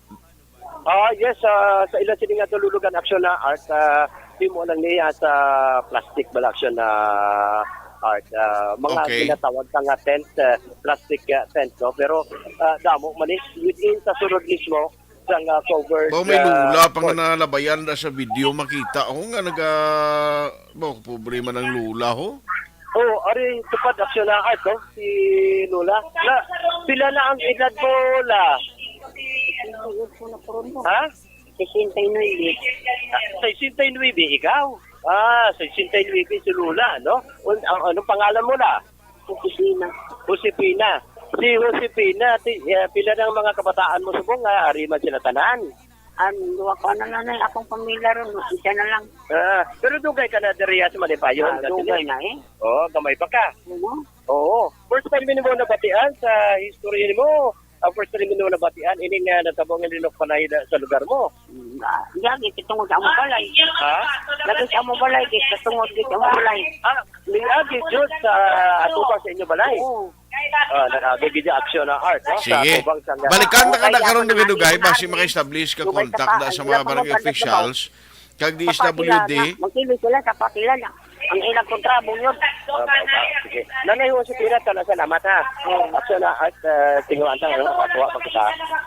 Ah, yes, ah, sa ilang sini nga tululugan, Acciona Art, ah, himo lang niya sa plastic bala, Acciona Art. Ah, mga Okay. ginatawag ka nga tent, ah, plastic, ah, tent, no? Pero, ah, damo man eh, within sa sulod mismo, sa nga covered, Ba, may ah, lula pa nga court. Nalabayan na sa video, makita ko nga naga-, ba, pobre man ang lula, ho? Oh, ari, tupad, Acciona Art, no? Si Lola. Na, pila na ang edad mo, La? Ha? Sesenta y nueve. Ah, sesenta y nuebe, ikaw? Ah, sesenta y nuebe si Lola, no? Un-, ang, anong pangalan mo, La? Josefina. Josefina. Si Josefina, ti-, eh, pila na ang mga kabataan mo subong nga ari man sila tanan? Ang duwa ko na lang na akong pamilya ron, isa na lang. Ah, pero dugay ka na diri sa Malipayon, Ah, dati dugay na. Na eh. Oh, gamay pa ka. Ano? Oo. First time mo nabatian sa history mo. Ang first time mo nabatian, ini nga natabo nga linukpanay da-, sa lugar mo. Mm, ah, yagi, katungod sa among balay. Ha? Lagi sa among balay, di, katungod di sa among balay. Ah, niagi jud sa atubang sa inyo balay. Oo. Ah, nag-agi gid ang Acciona Art, no? Sa Sige. Atubang sa Balikan na ka na karon, dugay-dugay, basi maka-establish ka contact na sa mga barangay officials kag D S W D. Magkili sila sa pakila na. Ang ilang kontra, bungod. Ah, ah, ah, sige. Nanay Josefina, tala, salamat, ha. Oo. Acciona Art, ah, tinguhaan ta, no? Makakuha pa kita.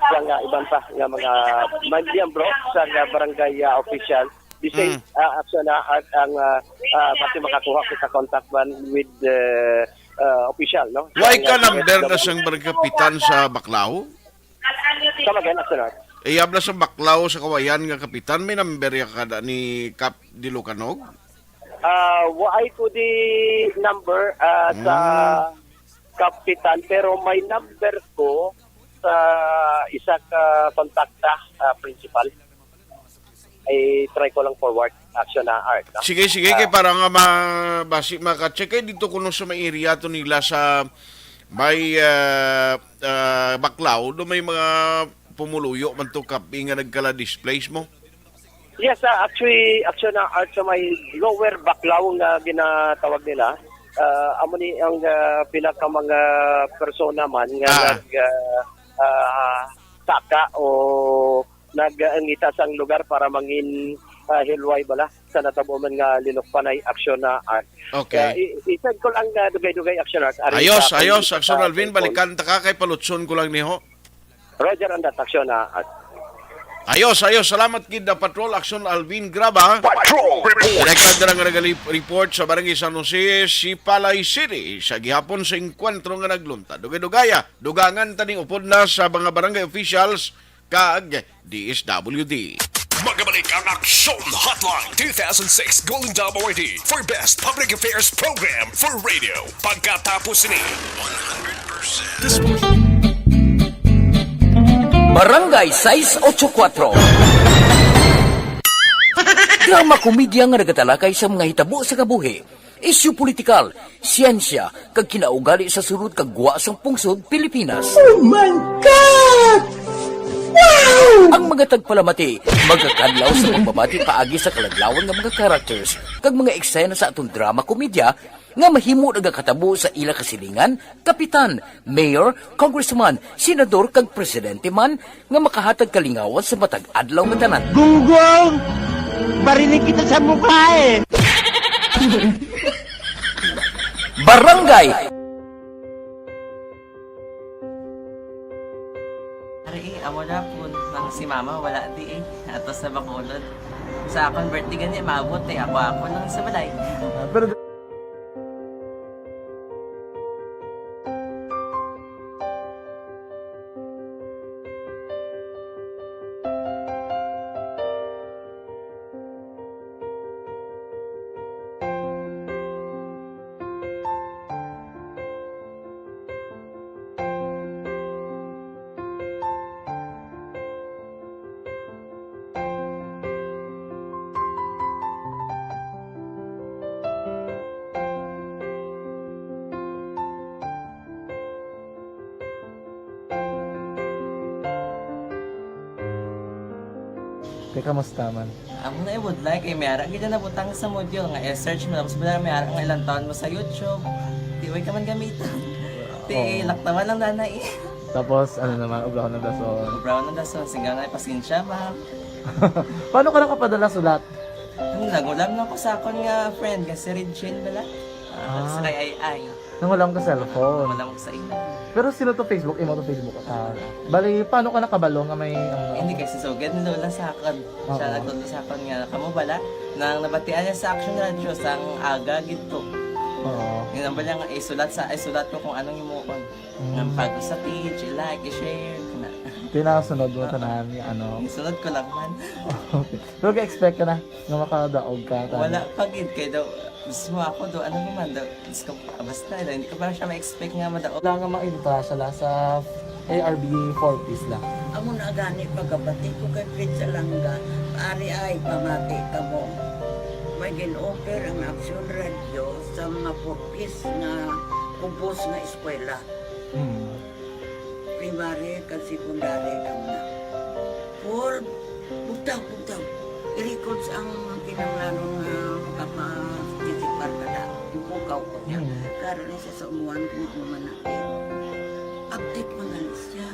Sa nga iban pa nga mga miyembro sa nga barangay, ah, official. The same, Mm. ah, Acciona Art ang, ah, ah, basi makakuha kita contact man with the, ah, official, no? Why Ang, ka ah, number na D S W D. Sang barangay kapitan sa Baclao? Come again, Acciona Art. Iyab na sa Baclao sa Kawayan nga kapitan, may number ya kada ni Kap Dilucanog? Ah, waay ko di number, ah, sa Hmm. kapitan, pero may number ko sa isa ka kontakta, ah, principal. I-try ko lang forward, Acciona Art, no? Sige, sige, kay Ah. para nga ma-, basi maka-check kay dito kuno sa may area to nila sa may, ah, ah, Baclao, do may mga pumuluyo man to, Kap, nga nagkala-displace mo? Yes, ah, actually, Acciona Art sa may Lower Baclao nga ginatawag nila. Ah, amo ni ang, ah, pinaka mga persona man nga Ah. nag, ah, ah, saka o nagangita sang lugar para mangin, ah, hilway bala sa natabo man nga linukpanay, Acciona Art. Okay. Ah, i-, i-send ko lang, ah, dugay-dugay, Acciona Art. Ari Ayos, sa ayos, Facebook, Action sa Alvin, Facebook. Balikan ta ka kay palutson ko lang ni ho. Roger, ang dat, Acciona Art. Ayos, ayos. Salamat gid na Patrol Action Alvin Graba. Patrol Report. Direkta dira nga nagali-, report sa Barangay San Jose, Sipalay City sa gihapon sa engkwentro nga nagluntad. Dugay-dugaya, dugangan ta ning upod na sa mga barangay officials kag D S W D. Magabalik ang Aksyon Hotline two thousand six Golden Dome Awardee for Best Public Affairs Program for Radio. Pagkatapos ni Barangay sais ocho kuatro. Drama komedya nga nagatalakay sa mga hitabo sa kabuhi, isyu politikal, siyensya, kag kinaugali sa sulod kag gwa sang pungsod Pilipinas. Oh my God! Wow! Ang mga tagpalamati magakadlaw sa pagbabati paagi sa kaladlawan nga mga characters kag mga eksena sa aton drama komedya nga mahimo nagakatabo sa ila kasilingan, kapitan, mayor, congressman, senador, kag presidente man nga makahatag kalingawan sa matag adlaw nga tanan. Gunggong! Barinig kita sa mukha eh! Barangay! Ari eh, amo na po nang si mama wala di eh. Ato sa Bacolod. Sa akong birthday gani, maabot eh. Ako-ako lang sa balay. Ah, pero Kay kamusta man? Amo na ibudlay kay may ara gid na nabutang sa module nga i-search mo tapos bala may ara nga ilang taon mo sa YouTube. Di way ka man gamitan. Ti Oo. Laktawan lang nanay. Tapos ano naman, ubrahon ng dason. Ubrahon ng dason, singgaw na pasensya ba? Paano ka nakapadala sulat? Ano, nagulam lang ko sa akon nga friend nga si Regine bala. Ah, Ah. Sa kay Ay Ay. Nangulam ka cellphone. Wala mo sa imo. Pero sino to Facebook? Imo to Facebook? Ah, bali, paano ka nakabalo nga may ano? Hindi kay si Sugad ni Lola sa akon. Oo. Siya nagtudlo sa akon nga kamo bala nang nabatian niya sa Action Radio sang aga gid to. Oo. Nga nang bala nga isulat sa isulat ko kung anong imo ang Mm. Nang bago sa page, i-like, i-share, na. Tinasunod mo Oo. tanan nga ano. Isunod ko lang man. Okay. Pero ga-expect ka na nga makadaog ka. Tama? Wala pa gid kay daw mismo ako do ano naman do. Diyos ko, ah, basta daw, hindi ko pa siya ma-expect nga madaog. Wala nga mainta siya la sa A R B four Ps la. Amo na gani pagkabati ko kay Fred Salanga, ari ay pamati kamo. May gin-offer ang Action Radio sa mga four Ps nga kubos nga eskwela. Hmm. Primary kag secondary kamo na. Paul, bugtaw, bugtaw. I-records ang kinahanglanon nga makaparticipar ka na. Ipukaw ko niya. Hmm. Karon ni sa umuan kung ako man natin. Update man lang siya.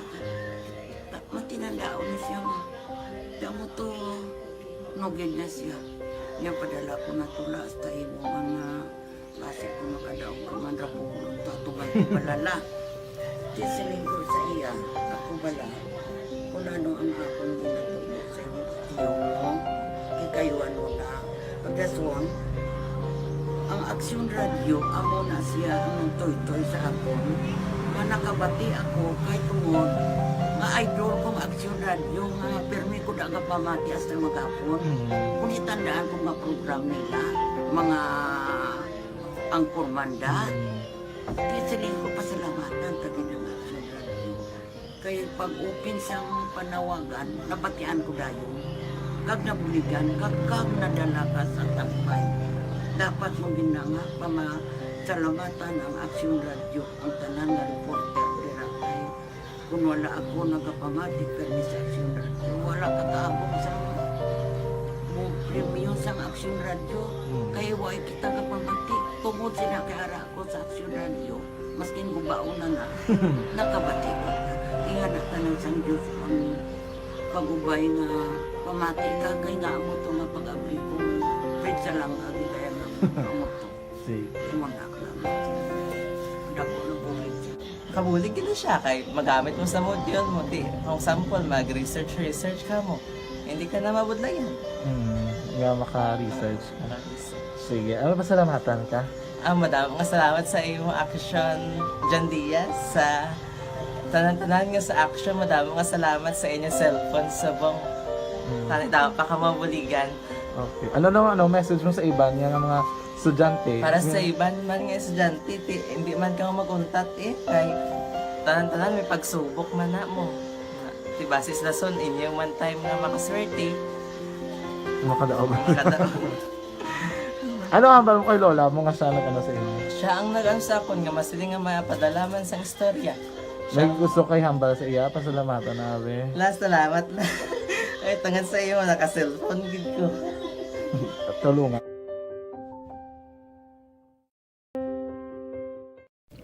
Ta-, matinandaon na siya nga. Damo to, nugid na siya. Niya padala ko na tula hasta imo ang, ah, basi ko makadaog ka man ra po, tatugan ko palala. Di siling ko sa iya, ako bala, kung ano ang akong ginatubo sa inyo, tiyo mo, ikayuan mo na. Pagkaswon, ang Aksyon Radio, amo na siya ang nagtoytoy sa akon. Nga nakabati ako kay tungod nga idol ko ang Aksyon Radio nga pirmi ko da nga pamati hasta maghapon. Mm. Kung itandaan ko nga program nila, mga angkor manda, mm, kay siling ko pasalamatan ta gid ang Aksyon Radio. Kay pag-open sang panawagan, nabatian ko dayon. Kag nabuligan, kag, kag nadala ka sa tampay. Dapat mo gid na nga pamasalamatan ang Aksyon Radio, ang tanan nga reporter dira kay kun wala ako nagapamati permi sa Aksyon Radio, wala ka kaabot sa mo premyo sang Aksyon Radio. Hmm. Kay wa kita gapamati tungod sila kay ara ako sa Aksyon Radio. Maskin gubaon na na, nakabati ka. Ingana tanan sang Diyos ang pag-ubay nga pamati ka kay nga amo to nga pag-abli ko. Fred Salanga gid kaya nga amo to. Sige. Imo na ka. Dako na bulig siya. Kabulig gid na siya kay magamit mo sa module mo. Di, for example, mag-research, research ka mo. Hindi ka na mabudlayan. Hmm, nga maka-research ka. Maka-research. Sige, ano, pasalamatan ka? Ah, madamo nga salamat sa imo Action, John Diaz, sa tanan-tanan nga sa Action. Madamo nga salamat sa inyo cellphone subong Tani daw pa ka mabuligan. Okay. Ano naman, ano, message mo sa iban nga mga estudyante? Para sa iban man nga estudyante, ti, hindi man ka mag-untat eh. Kay tanan-tanan may pagsubok man na mo. Ti basis lason, inyo man time nga makaswerte. Makadaog. Makadaog. Ano ang hambal mo kay lola mo nga siya nag-ano sa inyo? Siya ang nag-ano sa akon nga masiling nga mapadala man sang istorya. May gusto kay hambal sa iya, pasalamatan na, abi. La, salamat na. Ay, tungod sa iyo, naka-cellphone gid ko. Tulungan.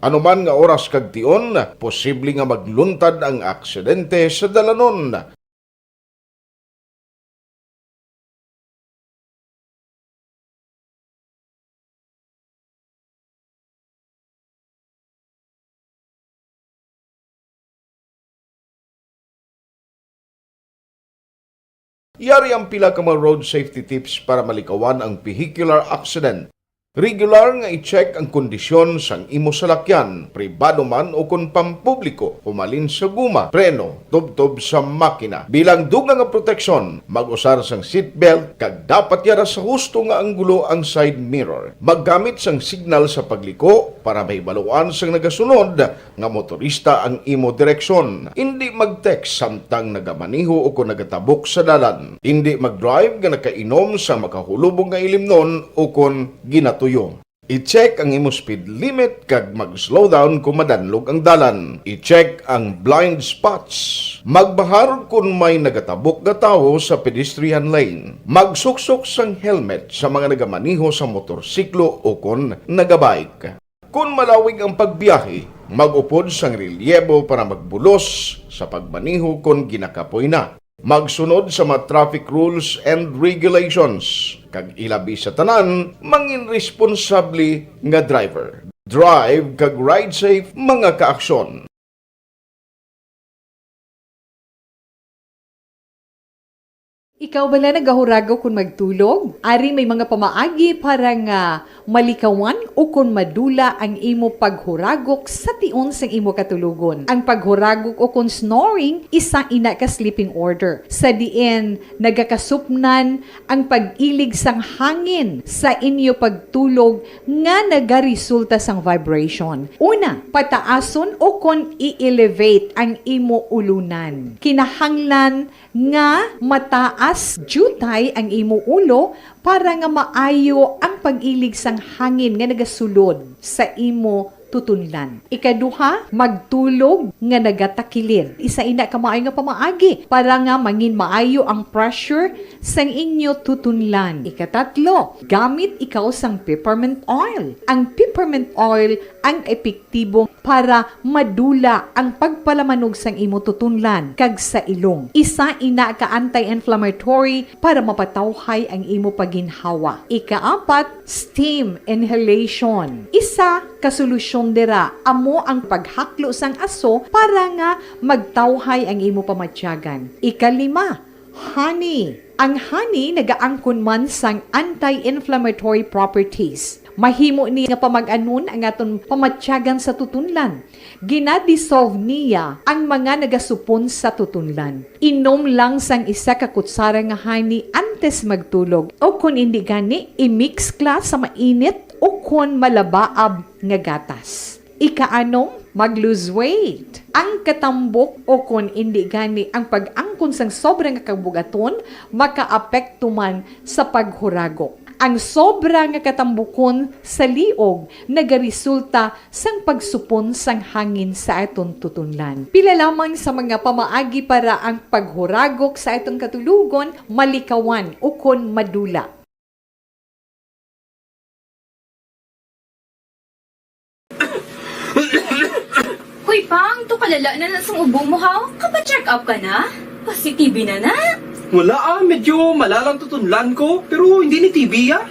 Anuman nga oras kag tion, posible nga magluntad ang aksidente sa dalanon. Yari ang pila ka mga road safety tips para malikawan ang vehicular accident. Regular nga i-check ang kondisyon sang imo salakyan, pribado man o kon pampubliko, humalin sa guma, preno, tubtob sa makina. Bilang dugang nga proteksyon, mag-usar sang seatbelt kag dapat yara sa husto nga anggulo ang side mirror. Maggamit sang signal sa pagliko para mahibaluan sang nagasunod nga motorista ang imo direksyon. Indi mag-text samtang nagamaneho o kon nagatabok sa dalan. Indi mag-drive nga nakainom sa makahulubong nga ilimnon o kon ginatuyo. I-check ang imo speed limit kag mag-slow down kon madanlog ang dalan. I-check ang blind spots. Magbahar kon may nagatabok nga tawo sa pedestrian lane. Magsuksok sang helmet sa mga nagamaneho sa motorsiklo o kon nagabike. Kon malawig ang pagbiyahe, mag-upod sang relyebo para magbulos sa pagmaneho kon ginakapoy na. Magsunod sa mga traffic rules and regulations, kag ilabi sa tanan, mangin responsable nga driver. Drive kag ride safe, mga kaaksyon. Ikaw bala nagahuragok kon magtulog? Ari may mga pamaagi para nga malikawan ukon madula ang imo paghuragok sa tion sang imo katulogon. Ang paghuragok ukon snoring, isa ina ka sleeping order, sa diin nagakasupnan ang pag-ilig sang hangin sa inyo pagtulog nga nagaresulta sang vibration. Una, pataason ukon i-elevate ang imo ulunan. Kinahanglan nga mataas diutay ang imo ulo para nga maayo ang pag-ilig sang hangin nga nagasulod sa imo tutunlan. Ikaduha, magtulog nga nagatakilid. Isa ina ka maayo nga pamaagi para nga mangin maayo ang pressure sang inyo tutunlan. Ikatatlo, gamit ikaw sang peppermint oil. Ang peppermint oil ang epektibo para madula ang pagpalamanog sang imo tutunlan kag sa ilong. Isa ina ka anti-inflammatory para mapatawhay ang imo pagginhawa. Ikaapat, steam inhalation. Isa ka solusyon dira amo ang paghaklo sang aso para nga magtawhay ang imo pamatyagan. Ikalima, honey. Ang honey nagaangkon man sang anti-inflammatory properties. Mahimo ni nga pamag-anon ang aton pamatyagan sa tutunlan. Ginadissolve niya ang mga nagasupon sa tutunlan. Inom lang sang isa ka kutsara nga honey antes magtulog, o kon indi gani, i-mix kla sa mainit o kon malabaab nga gatas. Ikaanom, mag-lose weight. Ang katambok o kon indi gani ang pag-angkon sang sobra nga kabug-aton makaapekto man sa paghuragok. Ang sobra nga katambukon sa liog nagaresulta sang pagsupon sang hangin sa aton tutunlan. Pila lamang sa mga pamaagi para ang paghuragok sa aton katulogon malikawan ukon madula. Hoy, Pang, to kalala na na sang ubo mo, ha? Kapa-check up ka na? Positive na na? Wala, ah, medyo malalang tutunlan ko, pero hindi ni T B, ah.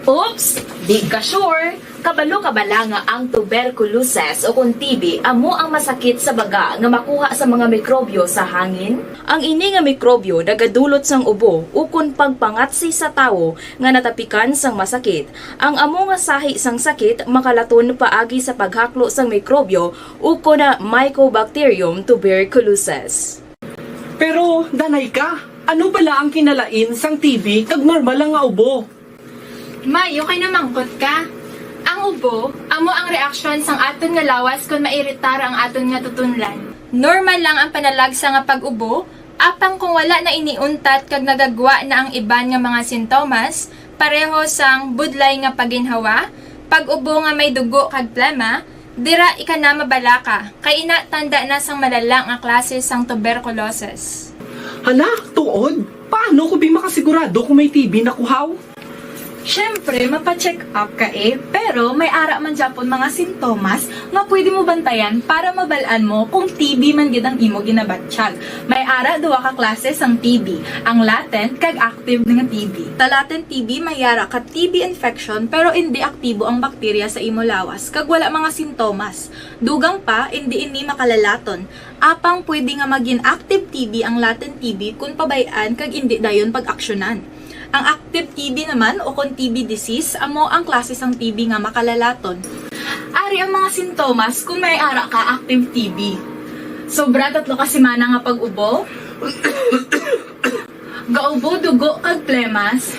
Oops! Di ka sure? Kabalo ka bala nga ang tuberculosis o kon T B amo ang masakit sa baga nga makuha sa mga mikrobyo sa hangin? Ang ini nga mikrobyo nagadulot sang ubo ukon pagpangatsi sa tawo nga natapikan sang masakit. Ang amo nga sahi sang sakit makalaton paagi sa paghaklo sang mikrobyo ukon Mycobacterium tuberculosis. Pero danay ka, Ano bala ang kinalain sang T B kag normal lang nga ubo? Mayo kay namangkot ka. Ang ubo amo ang reaksyon sang aton nga lawas kon mairitar ang aton nga tutunlan. Normal lang ang panalagsa nga pag-ubo, apang kung wala na ini untat kag nagagwa na ang iban nga mga sintomas, pareho sang budlay nga paginhawa, pag-ubo nga may dugo kag plema, dira ika na mabalaka, kay ina tanda na sang malala nga klase sang tuberculosis. Hala, tuod? Paano ko bi makasigurado kung may T B na kuhaw? Siyempre, mapa-check up ka eh, pero may ara man gyapon mga sintomas nga pwede mo bantayan para mabal-an mo kung T B man gid ang imo ginabatyag. May ara duha ka klase sang T B, ang latent kag active nga T B. Sa latent T B, may ara ka T B infection pero indi aktibo ang bakterya sa imo lawas kag wala mga sintomas. Dugang pa, indi ini makalalaton. Apang pwede nga magin active T B ang latent T B kon pabay-an kag indi dayon pag-aksyonan. Ang active T B naman o kon T B disease amo ang klase sang T B nga makalalaton. Ari ang mga sintomas kon may ara ka active T B. Sobra tatlo ka semana nga pag-ubo. Gaubo dugo kag plemas.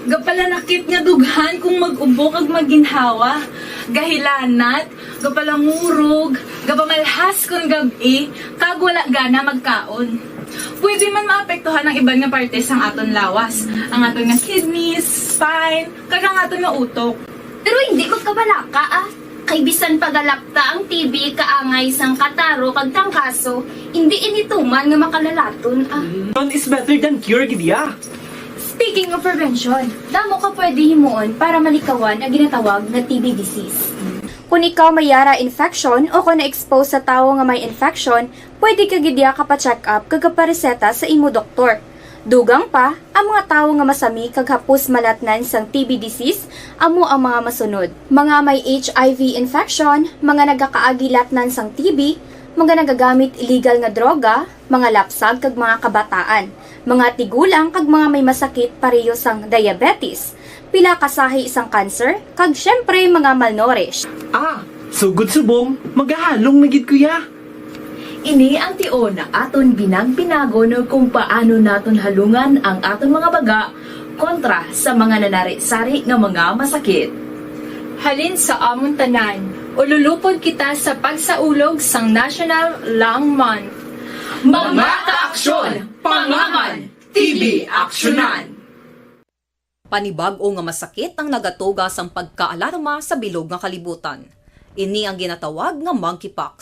Gapalanakit nga dughan kung mag-ubo kag maginhawa. Gahilanat, gapalangurog, gapamalhas kon gab-i, kag wala gana magkaon. Pwede man maapektuhan ang iban nga parte sang aton lawas, ang aton nga kidneys, spine, kag ang aton nga utok. Pero hindi magkabalaka, ah. Kay bisan pagalapta ang T B kaangay sang kataro kag trangkaso, hindi ini tuman nga makalalaton, ah. Prevention is better than cure, gid ya. Speaking of prevention, damo ka pwede himuon para malikawan ang ginatawag nga T B disease. Kung ikaw may yara infection o kung na-expose sa tawo nga may infection, pwede ka gid ya kapa-check up kag kapareseta sa imo doktor. Dugang pa, ang mga tawo nga masami kag hapos malatnan sang T B disease amo ang mga masunod: mga may H I V infection, mga nagakaagi latnan sang T B, mga nagagamit illegal nga droga, mga lapsag kag mga kabataan, mga tigulang kag mga may masakit pareho sang diabetes, pila ka sahi sang cancer, kag siyempre mga malnourished. Ah, sugod subong, magahalong na gid ko ya. Ini ang tion nga aton binag-binagon kung paano naton halungan ang aton mga baga kontra sa mga nanari-sari nga mga masakit. Halin sa amon tanan, ululupod kita sa pagsaulog sang National Lung Month. Mga kaaksyon, pangaman, T B aksyonan. Panibag-o nga masakit ang nagatuga sang pagkaalarma sa bilog nga kalibutan. Ini ang ginatawag nga monkeypox.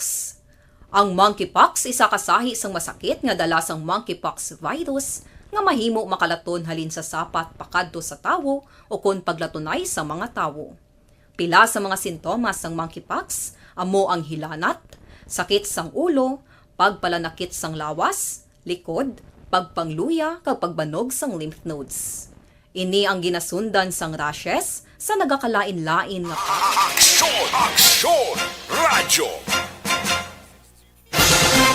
Ang monkeypox isa ka sahi sang masakit nga dala sang monkeypox virus nga mahimo makalaton halin sa sapat pakadto sa tawo ukon paglatunay sa mga tawo. Pila sa mga sintomas sang monkeypox amo ang hilanat, sakit sang ulo, pagpalanakit sang lawas, likod, pagpangluya, kag pagbanog sang lymph nodes. Ini ang ginasundan sang rashes sa nagakalain-lain nga Aksyon! Aksyon! Radyo!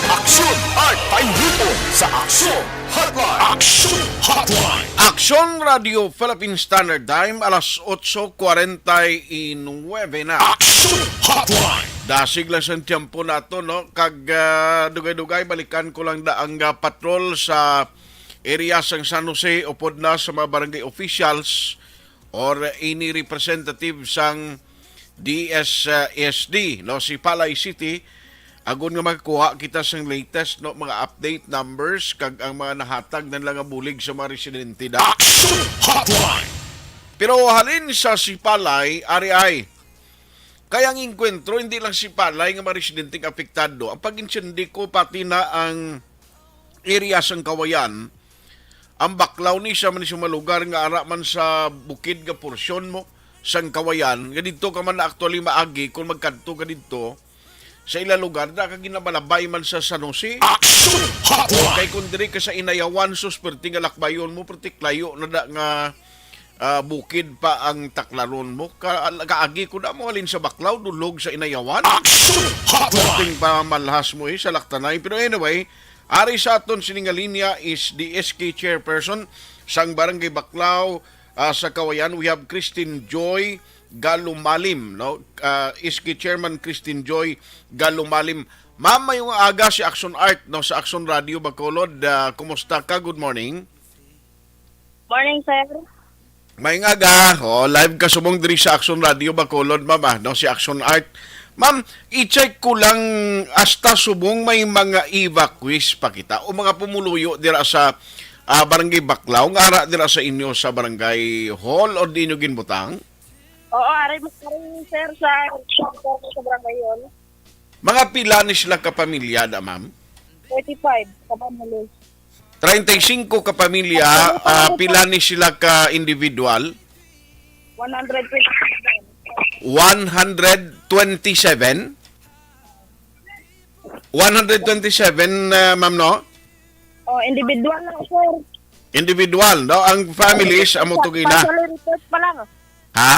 Aksyon at painipon sa Aksyon Hotline. Aksyon Hotline. Aksyon Radio Philippine Standard Time, alas otso kwarenta y nuebe na. Aksyon Hotline. Dasig lang sa tiyempo nato, no? Kag, ah, dugay-dugay, balikan ko lang da ang, ah, patrol sa area sang San Jose, upod na sa mga barangay officials or any representative sang D S S D, no, Sipalay City, agon nga makakuha kita sang latest, no, mga update numbers kag ang mga nahatag na nila nga bulig sa mga residente da. Action Hotline! Pero halin sa Sipalay, ari ay, kay ang engkwentro, hindi lang Sipalay nga mga residente ang apektado. Ang pag-insendi ko, pati na ang area sang Kawayan, ang Baklaw ni sa man sa mga lugar nga ara man sa bukid nga porsyon mo sang Kawayan, nga didto ka man na actually maagi kung magkadto ka didto sa ila lugar, da ka ginabalabay man sa San Jose. Action Hotline! Kay kung diri ka sa Inayawan, sus, perti nga lakbayon mo, perti klayo na da nga, ah, bukid pa ang taklaron mo. Ka-, kaagi ko na mo halin sa Baklaw, dulog sa Inayawan. Action Hotline! Perting pamalhas mo, eh, sa Laktanay. Pero anyway, ari sa aton sini nga linya is the S K chairperson sang Barangay Baklaw, ah, sa Kawayan. We have Christine Joy Galumalim, no? Ah, S K chairman Christine Joy Galumalim. Ma'am, mayong aga si Action Art, no, sa Action Radio Bacolod. Ah, kumusta ka? Good morning. Morning, sir. Mayong aga. Oh, live ka subong diri sa Action Radio Bacolod, ma'am, ah, no, si Action Art. Ma'am, i-check ko lang, hasta subong may mga evacuees pa kita o mga pumuluyo dira sa, ah, Barangay Baclao, nga ara dira sa inyo sa barangay hall o di nyo ginbutang? Oo, ari mo, ari, sir, sa, sa barangay hall. Mga pila ni sila ka pamilya da, ma'am? Thirty-five ka pamilya. Treinta y cinco ka pamilya, ah, pila ni sila ka individual? One hundred twenty-seven. One hundred twenty-seven? One hundred twenty-seven, ah, ma'am, no? Oh, individual lang, sir. Individual, no? Ang families, amo to gina. Partially report pa lang. Ha?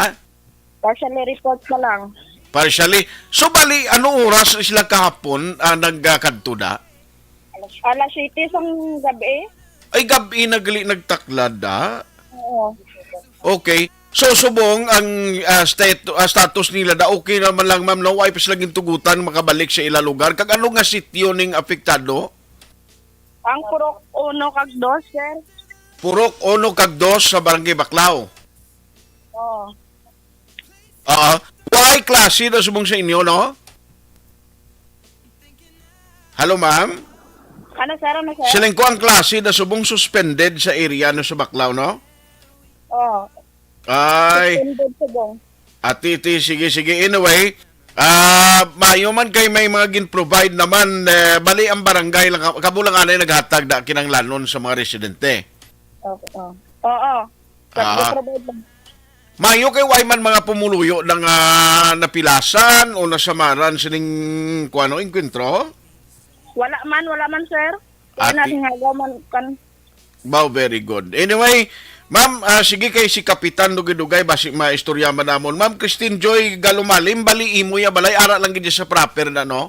Partially report pa lang. Partially. So, bali, ano oras sila kahapon, ah, nagkadto da? Alas siyete sang gabi. Ay, gabi na gali nagtaklad, ah. Oo. Okay. So, subong ang, ah, stat-, ah, status nila da, okay naman lang, ma'am, no? Wa pa sila gintugutan makabalik sa ila lugar. Kag ano nga sitio ning apektado? Ang Purok uno kag dos, sir. Purok uno kag dos sa Barangay Baclao. Oo. Ah, why klase na subong sa inyo, no? Hello, ma'am? Ano, sir? Ano, sir? Siling ko ang klase na subong suspended sa area no sa Baclao, no? Oo. Ay. Suspended subong. Ati, ti, sige, sige. Anyway, ah, maayo man kay may mga gin-provide naman, eh, bali ang barangay lang, kamo lang anay naghatag da kinahanglanon sa mga residente. Oo. Oo. Ah. Nag-provide lang. Maayo kay way man mga pumuluyo na nga napilasan o nasamaran sining kuano, engkwentro? Wala man, wala man, sir. Kaya Ati- nasingaga man kan Wow, very good. Anyway, ma'am, ah, sige kay si Kapitan dugay-dugay basi maistorya man namon. Ma'am Christine Joy Galumalim, bali imo ya balay, ara lang gid sa proper na, no?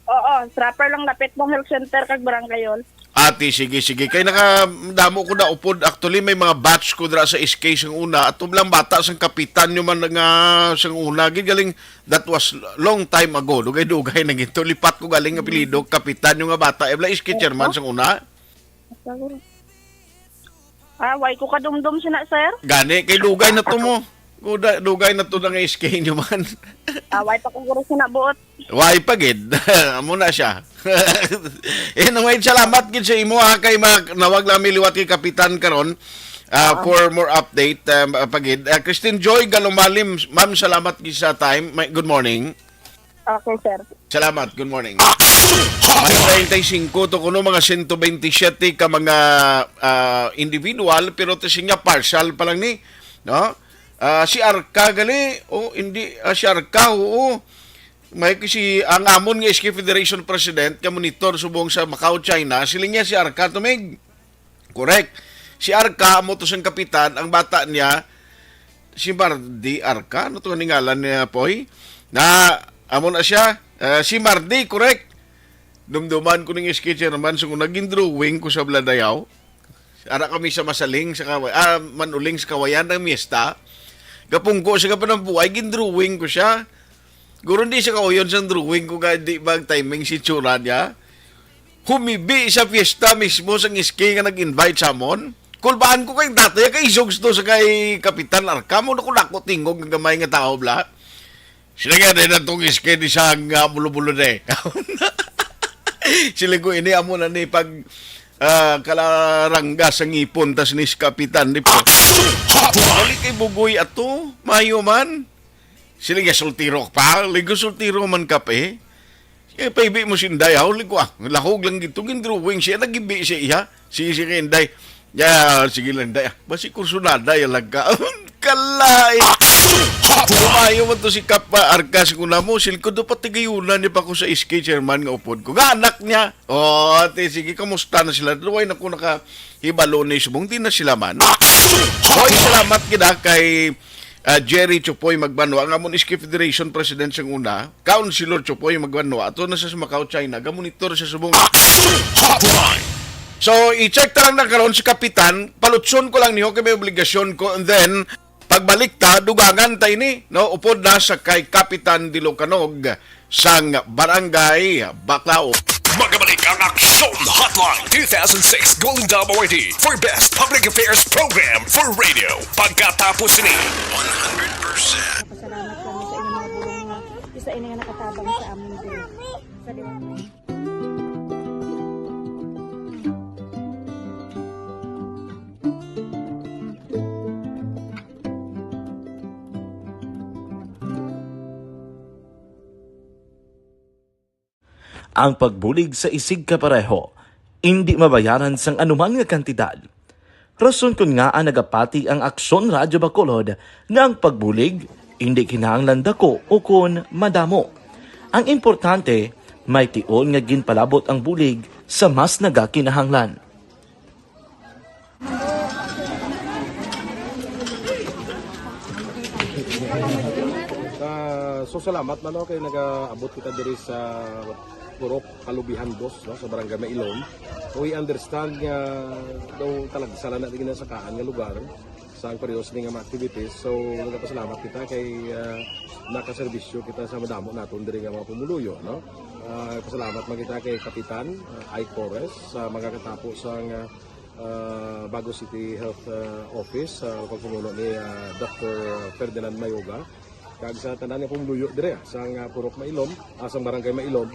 Oo, proper lang, lapit ng health center kag barangay hall. Ati, sige, sige. Kay nakadamo ko na upod. Actually, may mga batch ko dira sa S K sang una. Ato lang bata sang kapitan nyo man nga sang una. Gid galing, that was long time ago. Dugay-dugay na gito. Lipat ko galing apelyido. Kapitan nyo nga bata. Ebla S K chairman sang una. Ah, way ko kadumdom sina, sir. Gani, kay dugay na to mo. Kuda, dugay na to na nga S K nyo man. Ah, way pa ko guro sina buot. Way pa gid. Amo na siya. Anyway, salamat gid sa imo, ha, kay ma-, nawag lang mi liwat kay Kapitan karon, ah, for more update, ah, pa gid. Ah, Christine Joy Galumalim, ma'am, salamat gid sa time. May, good morning. Okay, sir. Salamat. Good morning. May treinta y cinco to kuno, mga sento bentisiete ka mga, ah, individual, pero to siya partial pa lang ni, no? Ah, si Arca gali, o hindi, ah, si Arca, oo. May si, ang amon nga S K Federation President nga monitor subong sa Macau, China, siling niya si Arca Tumig. Correct. Si Arca, amo to siyang kapitan, ang bata niya, si Mardi Arca, ano to ang ngalan niya, Poy? Na, amo na siya, eh, si Mardi, correct. Dumduman ko ning S K chairman, so kung naging drawing ko sa Bladayaw, ara kami sa Masaling, sa Kaway, ah, Manuling sa Kawayan, ang miyesta. Gapungko siya, kapanampuay, gindrawing ko siya. Guro, hindi siya kauyon sang drawing ko, kaya di ba ang timing si tsura niya? Humibi sa fiesta mismo sang S K nga nag-invite sa amon. Kulbaan ko kay dati, kay isogs to sa kay Kapitan Arca, mo na ko dako tingog nga gamay nga tao, bla. Sila nga din ang tong S K di sa nga bulo-bulo na eh. Sila ko ini, amo na ni pag, ah, kalarangga sa ngipon, tas ni si Kapitan, di po. Wali kay Bugoy ato, mayo man. Sila nga soltero pa, ligo soltero man ka pa eh. Eh, paibi mo si Inday, ha? Uli ko, ah, lahog lang gito. Gindrawing siya, nagibi siya, iya. Sige, sige, Inday. Ya, sige lang, Inday, ah. Basi kursunada, ya lang ka. Kalay! Lumayo man to si Kap, ah, Arca, si kuna mo, silkod do patigayunan niya pa ko sa S K chairman nga upod ko. Nga anak niya. Oh, ate, sige, kamusta na sila? Luway na ko nakahibalo ni subong, di na sila man. Hoy, salamat gid, ah, kay, ah, Jerry Chupoy Magbanwa, nga amon S K Federation President sang una. Councilor Chupoy Magbanwa, ato na sa Macau, China, gamonitor sa subong. Action Hotline! So, i-check ta lang na karon si Kapitan, palutson ko lang niyo kay may obligasyon ko, and then, Balik ta, dugangan ta ini, no? Upod na sa kay Kapitan Dilocanog sang Barangay Baclao. Magabalik ang Aksyon Hotline two thousand six Golden Dome Awardee for Best Public Affairs Program for Radio. Pagkatapos ni one hundred percent. Pasalamat kami sa inyong mga bulong nga isa ini nga nakatabang sa amin din. Sa liwanag. Ang pagbulig sa isigkapareho indi mabayaran sang anuman nga kantidad. Rason kon ngaa nagapati ang Aksyon Radyo Bacolod nga ang pagbulig indi kinahanglan dako ukon madamo. Ang importante, may tion nga ginpalabot ang bulig sa mas nagakinahanglan. Ah, so salamat man, no, kay nagaabot kita diri sa Purok Kalubihan Dos, no, sa Barangay Mailom. We understand nga daw talagsa lang na ginasakaan nga lugar sa ang parehas ni nga mga activities. So, nagapasalamat kita kay, ah, nakaserbisyo kita sa madamo naton diri nga mga pumuluyo, no? Ah, pasalamat man kita kay Kapitan, ah, Ike Torres sa mga katapo sa nga, ah, Bago City Health, ah, Office, sa pagpamuno ni, ah, Doctor Ferdinand Mayoga, kag sa tanan nga pumuluyo dire, ah, sang, ah, Purok Mailom, ah, sang Barangay Mailom,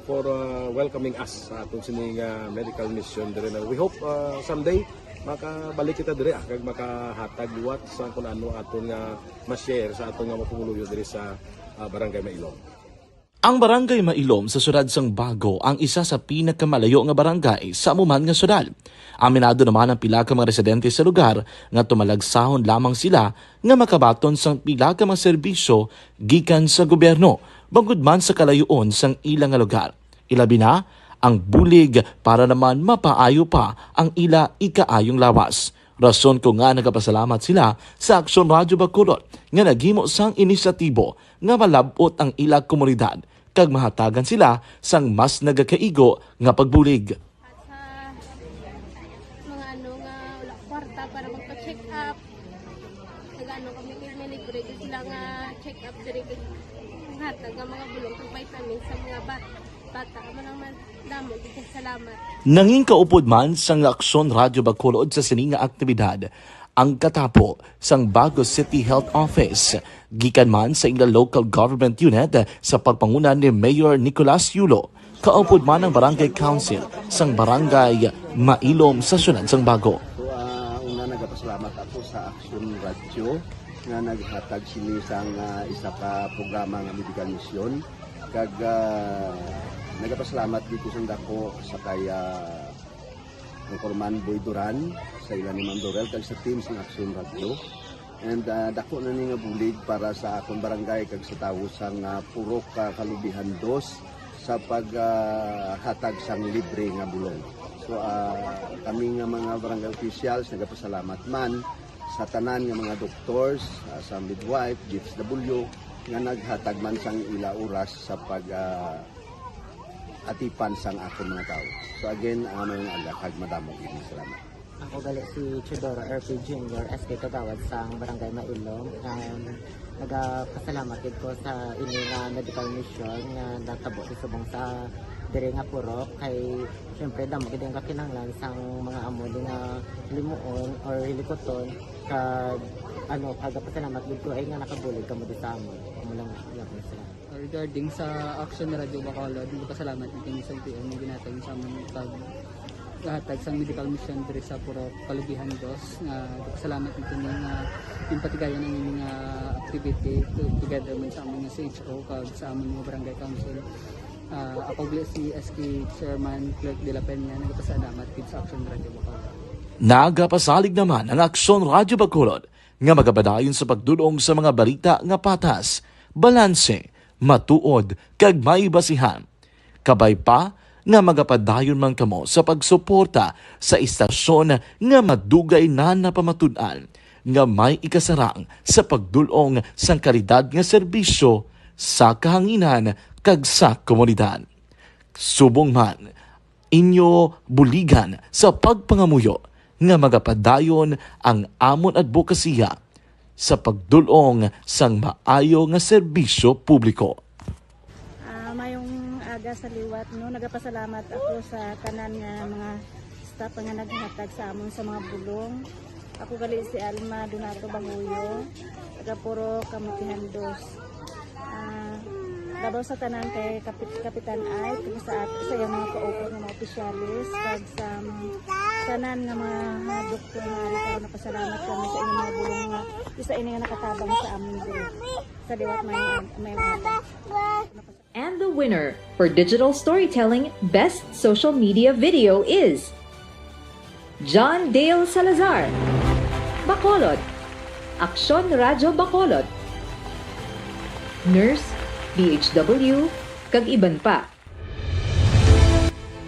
for, ah, welcoming us sa aton sini nga medical mission dire na we hope, ah, someday makabalik kita dire, ah, kag makahatag liwat sa kun ano aton nga ma-share sa aton nga mga pumuluyo dire sa, ah, Barangay Mailom. Ang Barangay Mailom sa siyudad sang Bago ang isa sa pinakamalayo nga barangay sa amo man nga siyudad. Aminado naman ang pila ka mga residente sa lugar nga tumalagsahon lamang sila nga makabaton sang pila ka mga serbisyo gikan sa gobyerno, bangod man sa kalayoon sang ila nga lugar. Ilabi na ang bulig para naman mapaayo pa ang ila ikaayong lawas. Rason ko nga nagapasalamat sila sa Aksyon Radyo Bacolod nga naghimo sang inisyatibo nga malab-ot ang ila komunidad kag mahatagan sila sang mas nagakaigo nga pagbulig. At sa mga ano nga wala kwarta para magpa-check up, nag-ano kami, kay may libre gyud sila nga check up diri, kag hatag nga mga bulong kag vitamins sa mga bat-, bata. Amo lang man, damo gyud kay salamat. Nangin kaupod man sang Aksyon Radyo Bacolod sa sini nga aktibidad ang katapo sang Bago City Health Office, gikan man sa ila local government unit sa pagpanguna ni Mayor Nicolas Yulo, kaupod man ang Barangay Council sang Barangay Mailom sa siyudad sang Bago. So, ah, una, nagapasalamat ako sa Aksyon Radyo nga naghatag sini sang, ah, isa ka programa nga medical mission. Kag, ah, nagapasalamat dito sang dako sa kay, ah, Anchorman Boy Duran, sa ila ni Ma'am Dorel, kag sa team sang Aksyon Radyo. And, ah, dako na ni nga bulig para sa akon barangay kag sa tawo sang, ah, Purok, ah, Kalubihan Dos sa pag, ah, hatag sang libre nga bulong. So, ah, kami nga mga barangay officials nagapasalamat man sa tanan nga mga doctors, ah, sa midwife, D S W, nga naghatag man sang ila oras sa pag, ah, atipan sang akon mga tawo. So again, ah, maayong aga kag madamo gid nga salamat. Ako gali si Teodoro R P Junior, S K Kagawad sang Barangay Mailom. Um, nagapasalamat gid ko sa ini nga medical mission nga natabo sa subong sa diri nga purok. Kay, syempre, damo gid ang kakinahanglan sang mga amo di nga limuon or hilikuton. Kag, ano, kagapasalamat gid ko ay nga nakabulig kamo di sa amon. Amo lang gyapon sila. Regarding sa Action Radio Bacolod, nagpasalamat kami sa L T O nga ginhatag sa amon pag-, hatag sang medical mission diri sa Purok Kalubihan Dos. Nga nagpasalamat kami nga ginpatigayon ang inyong, ah, activity to-, together man sa amon nga C H O kag sa amon nga barangay council. Ah, ako gali si S K Chairman Clerk de la Peña, nagpasalamat gid sa Action Radio Bacolod. Nagapasalig naman ang Action Radio Bacolod nga magapadayon sa pagdul-ong sa mga balita nga patas, balanse, matuod, kag may basihan. Kabay pa nga magapadayon man kamo sa pagsuporta sa istasyon nga madugay na napamatud-an nga may ikasarang sa pagdul-ong sang kalidad nga serbisyo sa kahanginan kag sa komunidad. Subong man, inyo buligan sa pagpangamuyo nga magapadayon ang amon adbokasiya sa pagdul-ong sang maayo nga serbisyo publiko. Ah, mayong aga sa liwat, no? Nagapasalamat ako sa tanan nga mga staff nga naghatag sa amon sa mga bulong. Ako gali si Alma Donato Banguyo, taga Purok Kamutihan Dos. Ah, labaw sa tanan kay Kapit-, Kapitan Ike, kag sa at-, sa iyang mga kaupod nga mga opisyalis, kag sa mga tanan nga mga doktor nga ari karon, napasalamat kami sa inyong mga bulong nga isa ini nga nakatabang sa amon diri. Sa liwat may, may, may And the winner for digital storytelling best social media video is John Dale Salazar, Bacolod, Aksyon Radyo Bacolod, Nurse, B H W, kag iban pa.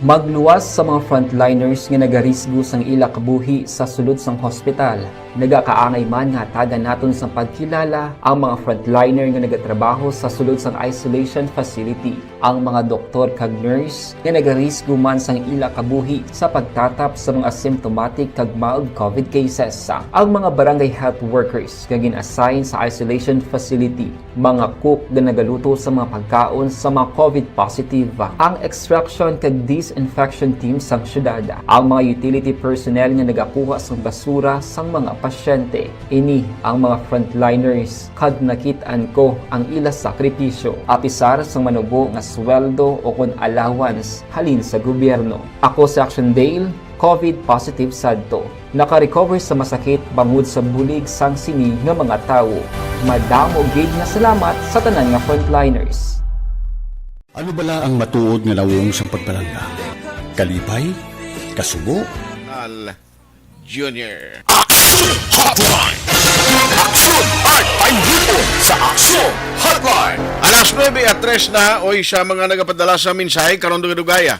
Magluwas sa mga frontliners nga nagarisgo sang ila kabuhi sa sulod sang hospital. Nagakaangay man nga hatagan naton sang pagkilala ang mga frontliner nga nagatrabaho sa sulod sang isolation facility, ang mga doktor kag nurse nga nagarisgo man sang ila kabuhi sa pagtatap sa mga asymptomatic kag mild covid cases, ang mga barangay health workers nga gin-assign sa isolation facility, mga cook nga nagaluto sa mga pagkaon sa mga covid positive, ang extraction kag disinfection team sang syudad, ang mga utility personnel nga nagakuha sang basura sang mga pasyente. Ini ang mga frontliners, kag nakit-an ko ang ila sakripisyo, apisar sang manubo nga sweldo o kon allowance halin sa gobyerno. Ako si Action Dale, covid positive sadto. Naka-recover sa masakit bangod sa bulig sang sini nga mga tawo. Madamo gid nga salamat sa tanan nga frontliners. Ano bala ang matuod nga nawong sang pagpalangga? Kalipay? Kasubo? Al Junior. Action Hotline! Action at Payupo sa Action Hotline! Alas nuebe at tres na, oy, sa mga nagapadala sa mensahe, karong dugay-dugaya.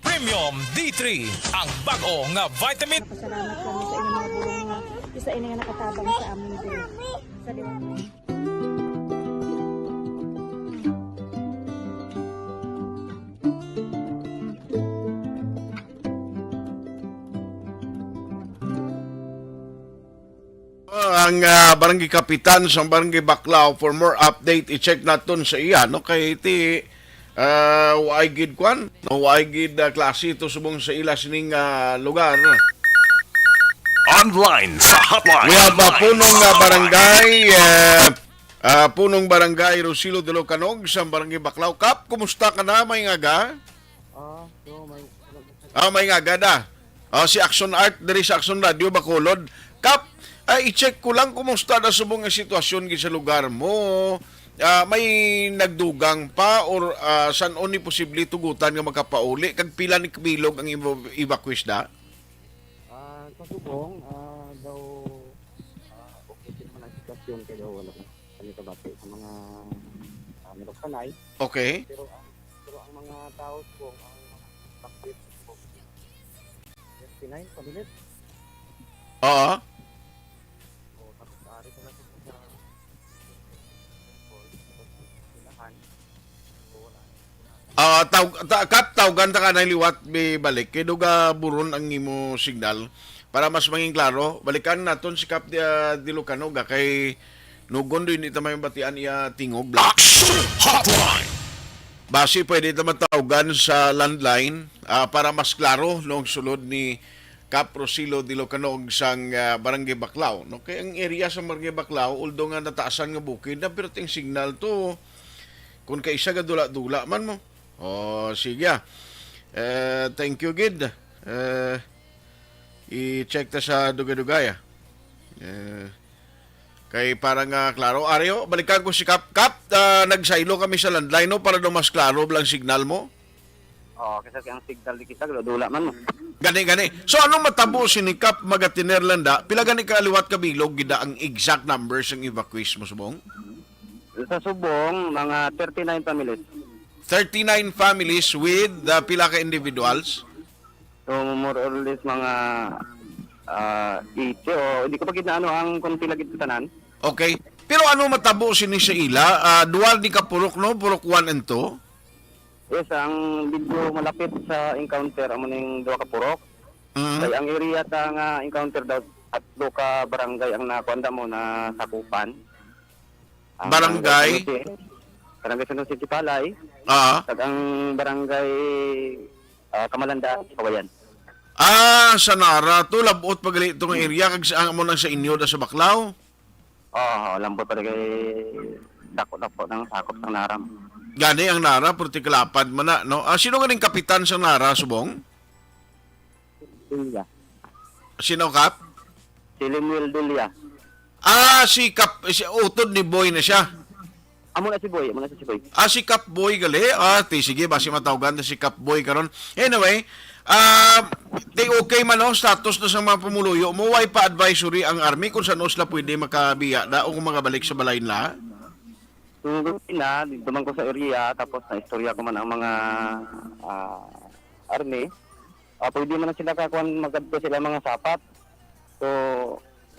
Premium D three, ang bag-o nga vitamin. Pasalamat kami sa inyong mga bulong nga isa ini nga nakatabang sa amin diri. Sa liwat. Ang, ah, barangay kapitan sa barangay Baclao, for more update, i-check naton sa iya, no? Kay ti, ah, waay gid kwan, no? Waay gid, ah, klase to subong sa ila sining, ah, lugar, no? Online sa hotline. We have, ah, punong, ah, barangay, ah, ah, punong barangay Rosilo de Locanog sa barangay Baclao. Kap, kumusta ka na? May nga ga? Ah, so may Ah, may nga gada. Ah, si Action Art diri sa Action Radio Bacolod. Kap, ay, i-check ko lang kumusta na subong ang sitwasyon gid sa lugar mo. Ah, may nagdugang pa or, ah, san-o ni posible tugutan nga makapauli? Kag pila ni kabilog ang imo evacuees da? Ah, sa subong, ah, daw, ah, okay din naman ang sitwasyon kay daw wala kami kabati sa mga, ah, nagpanay. Okay. Pero ang, pero ang mga tao subong, ang mga bakit subong, thirty-nine families. Oo. O, tapos ari ko na sa, sa, sa, Ah, taw-, ta-, Kap, tawgan ta ka na liwat, mi balik. Kay duga buron ang imo signal. Para mas mangin klaro, balikan naton si Kap, ah, Dilucanoga kay nugon do hindi ta may mabatian iya tingog. Action Hotline! Basi pwede ta matawgan sa landline, ah, para mas klaro, no, ang sulod ni Kap Rosilo Dilucanog sang, ah, Barangay Baclao, no? Kay ang area sa Barangay Baclao, although nga nataasan nga bukid na, pero ting signal to, kung kaisa ga dula-dula man mo. Oh, sige, ah. Eh, thank you, gid. Eh, i-check ta sa dugay-dugay, ah. Eh, kay para nga klaro. Ari ho, balikan ko si Kap. Kap, ah, nagsaylo kami sa landline, no, para daw mas klaro lang signal mo. Oh, kasi ang signal di kita, dula-dula man mo. Gani, gani. So, anong matabo sini, Kap, magatiner lang da? Pila gani ka liwat ka bilog gida ang exact numbers ang evacuees mo subong? Sa subong, mga thirty-nine families. Thirty-nine families with, uh, pila ka individuals? So, more or less, mga, ah, eighty, o hindi ko pa gid na ano ang kung pila gid tanan. Okay. Pero ano matabo sini sa ila? Ah, dual ni ka purok, no? Purok one and two? Yes, ang medyo malapit sa encounter, amo ning duha ka purok. Mhm. Kay ang area ta nga encounter daw, Tatlo ka barangay ang nakuan mo na sakupan. Ang Barangay? San Jose, Barangay San Jose Sipalay, Ah, kag ang Barangay ah, Kamalanda, Kawayan. ah, sa Nara to, labot pa gali itong area, kag sa, amo nang sa inyo da sa Baclao. Oo, lambot pa kay dako-dako ng sakop ng Naram. Gani ang Nara, purti kalapad man na, no? Ah, sino ganing kapitan sa Nara, subong? Dulia. Sino, Kap? Si Lemuel Dulia. Ah, si Kap, si utod ni Boy na siya. Amo na si Boy, amo na si Boy. Ah, si Kap Boy gali. Ah, ti, sige, basi matawgan ta si Kap Boy karon. Anyway, ah, ti, okay man, no, status na sa mga pumuluyo mo, way pa advisory ang army kung saan sila pwede makabiya da o kung magabalik sa balay nila? Tungod na, dito man ko sa area, tapos na istorya ko man ang mga ah, army. Ah, pwede man na sila kakuan, magadto sila mga sapat. So,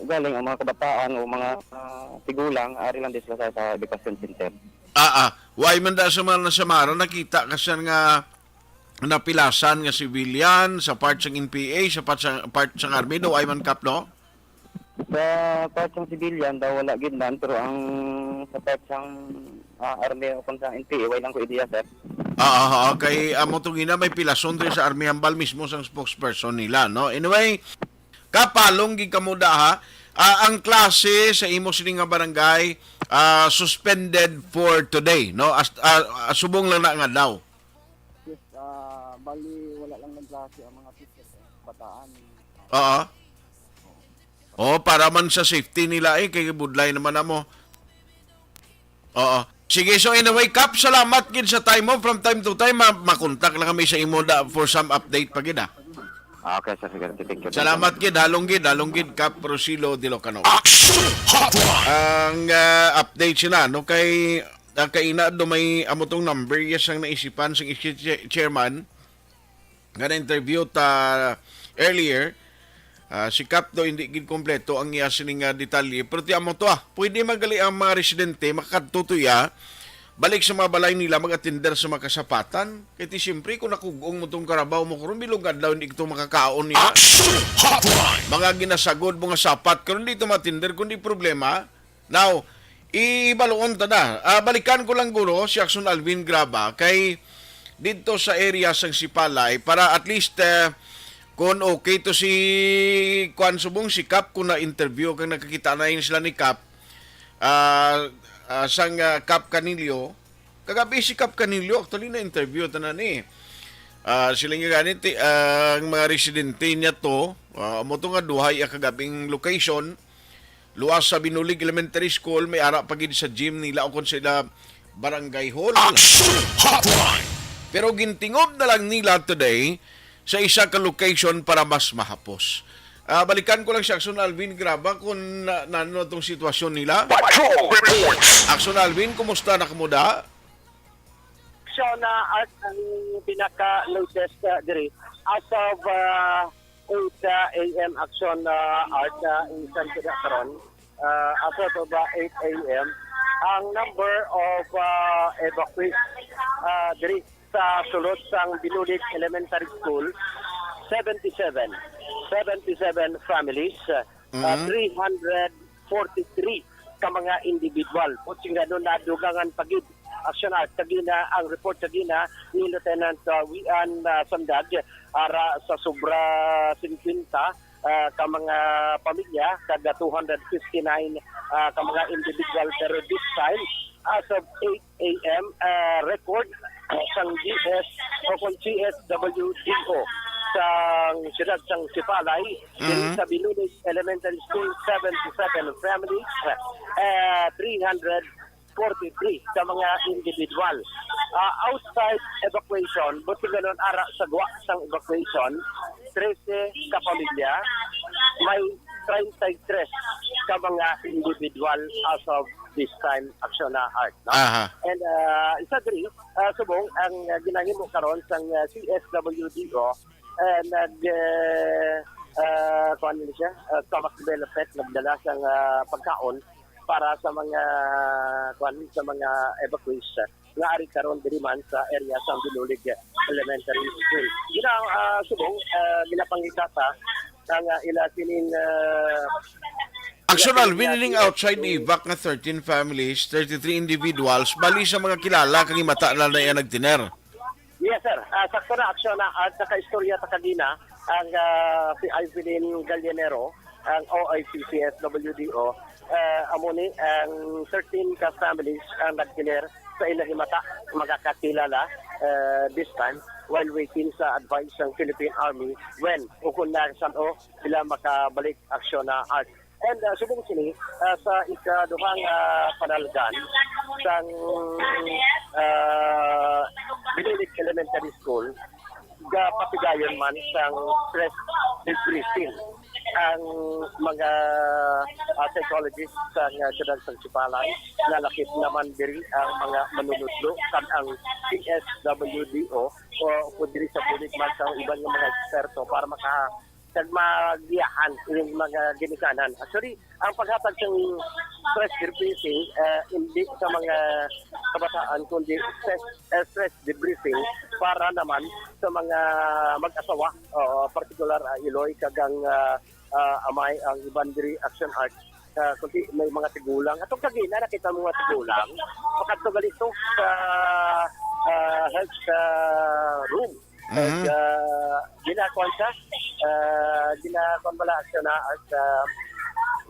galing ang mga kabataan o mga ah, tigulang, ari lang din sila sa, sa evacuation center. Ah, ah. Way man da sa mga nasamara, nakita ka siya nga napilasan nga civilian sa part sang N P A, sa part sang, part sang army, do ay man, Kap, no? Sa part sang civilian daw wala gid man, pero ang sa part sang ah, army o kung sa N P A, way lang ko idea, sir. Ah, ah, ah, kay amo tong ina may pilason diri sa army hambal mismo sang spokesperson nila, no? Anyway, kapalong gid kamo da, ha. Ah, ang klase sa imo sini nga barangay ah, suspended for today, no? As, ah, ah, subong lang na nga daw. Yes, ah, bali wala lang ng klase ang mga teacher, eh, bataan. Oo. Oh, para man sa safety nila eh, kay budlay naman na mo. Oo. Sige, so anyway, Kap, salamat gid sa time mo. From time to time, ma makontak lang kami sa imo da for some update pa gid, ah. Ah, okay, sir. Sige, thank you. Salamat gid, halong gid, halong gid, Kap Rosilo Dilocano. Action Hotline. Ang ah, update sila, no, kay ah, kaina do may amo tong number, yes, ang naisipan sang isi- chairman nga na-interview ta earlier. Ah, si Kap do hindi gid kompleto ang iya sini nga detalye, pero ti amo to, ah, pwede man gali ang mga residente makadto to iya balik sa mga balay nila, mag-atender sa mga kasapatan. Kay ti siyempre, kung nakugong mo tong karabaw mo karon, bilog adlaw hindi ito makakaon niya. Action Hotline. Mga ginasagod, mga sapat, karon di ito matender, kundi problema. Now, ibaluon ta na. Ah, balikan ko lang, guro, si Action Alvin Graba kay dito sa area sang Sipalay para at least eh, kung okay to si Kwan Subong, si Kap, kung na-interview kang nakakita na yun sila ni Kap, ah, ah, sang ah, Kap Canillo, kagabi si Kap Canillo, actually na-interview ta na ni. Ah, sila nga ganit, eh, ang mga residente niya to, ah, mo to nga duhay ang kagabing location, luwas sa Binulig Elementary School, may ara pa gid sa gym nila o kon sila barangay hall. Action Hotline. Pero gintingob na lang nila today sa isa ka location para mas mahapos. Ah, balikan ko lang si Action Alvin Graba kung na, nano tong sitwasyon nila. Patrol Reports. Action Alvin, kumusta na kamo da? Action, uh, Art, ang pinaka-latest uh, diri. As of uh, eight uh, a m, Action, uh, Art, uh, in San Pedro karon, uh, as of uh, eight a m, ang number of uh, evacuees uh, diri sa sulod sang Binulig Elementary School, seventy-seven, seventy-seven families, uh, Mhm. three hundred forty-three ka mga individual. Buot silingon, nadugangan pa gid, Action Art, kagina ang report kagina ni Lieutenant uh, Wian uh, Sandag, ara sa sobra fifty uh, ka mga pamilya, kag two hundred fifty-nine uh, ka mga individual. Pero this time, as of eight a m, uh, record sang G S o kon G S W D O sang siyudad sang Sipalay, diri Mhm. sa Binulig Elementary School, seventy-seven families, uh, three hundred forty-three ka mga individual. Uh, outside evacuation, buot silingon, ara sa gwa sang evacuation, trese ka pamilya, may treinta y tres ka mga individual as of this time, Action, uh, Art, no? Aha. And uh, isa diri, uh, subong ang uh, ginahimo karon sang uh, C S W D O, uh, nag uh, uh, kuan nila siya, uh, stomach bell effect, nagdala sang uh, pagkaon para sa mga kuan, sa mga evacuees, uh, nga ari karon diri man sa area sang Binulig Elementary School. Gina, uh, subong, uh, ginapangita sa Ang, ah, ila sining, ah, Actually, ila sining Alvin, ining ila outside sining evac nga thirteen families, thirty-three individuals, bali sa mga kilala kag himata na na iya nagtiner. Yes, sir. Ah, sakto na, aksyon na. At nakaistorya ta kagina ang, ah, si Evelyn Gallinero, ang O I C C S W D O. Ah, amo ni ang thirteen ka families ang nagtiner sa ila himata, magakakilala, ah, this time while waiting sa advice sang Philippine Army when o kung nasan o sila makabalik aksyon na art. And, ah, subong sini, ah, sa ikaduhang, ah, panalgan sang, ah, Binulig Elementary School, gapatigayon man sang stress debriefing ang mga, ah, psychologist sang, ah, siyudad sang Sipalay, nga lakip naman diri ang mga manunudlo kag ang C S W D O o kung diri sa bulig man sa iban nga mga eksperto para maka kag magiyahan ining mga ginikanan. Actually, ang paghatag sang stress debriefing, eh, hindi sa mga kabataan, kundi stress, eh, stress debriefing para naman sa mga mag-asawa, oo, partikular, ah, Iloy kag ang, ah, ah, amay, ang iban diri action art. Ah, kundi may mga tigulang. Atong kagina, nakita mo mga tigulang. Makadto gali to sa, ah, health, ah, room. Mhm. Kag, ah, ginakuan siya, ah, ginakuan bala siya na at, ah,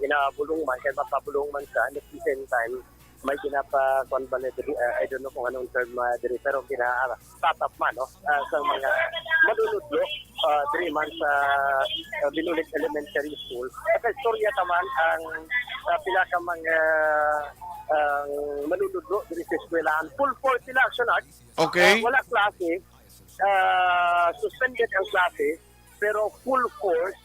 ginabulong man, kay mapabulong man siya. And at the same time, may ginapakuan bala diri, ah, I don't know kung anong term, ah, diri, pero gina-, tatap man, no? Ah, sa mga manunudlo, ah, diri man sa, ah, Binulig Elementary School. At istorya ta man ang, ah, pila ka mga, ah, manunudlo diri sa eskwelahan. Full force sila, action art. Okay. Ah, wala klase. Ah, suspended ang klase, pero full force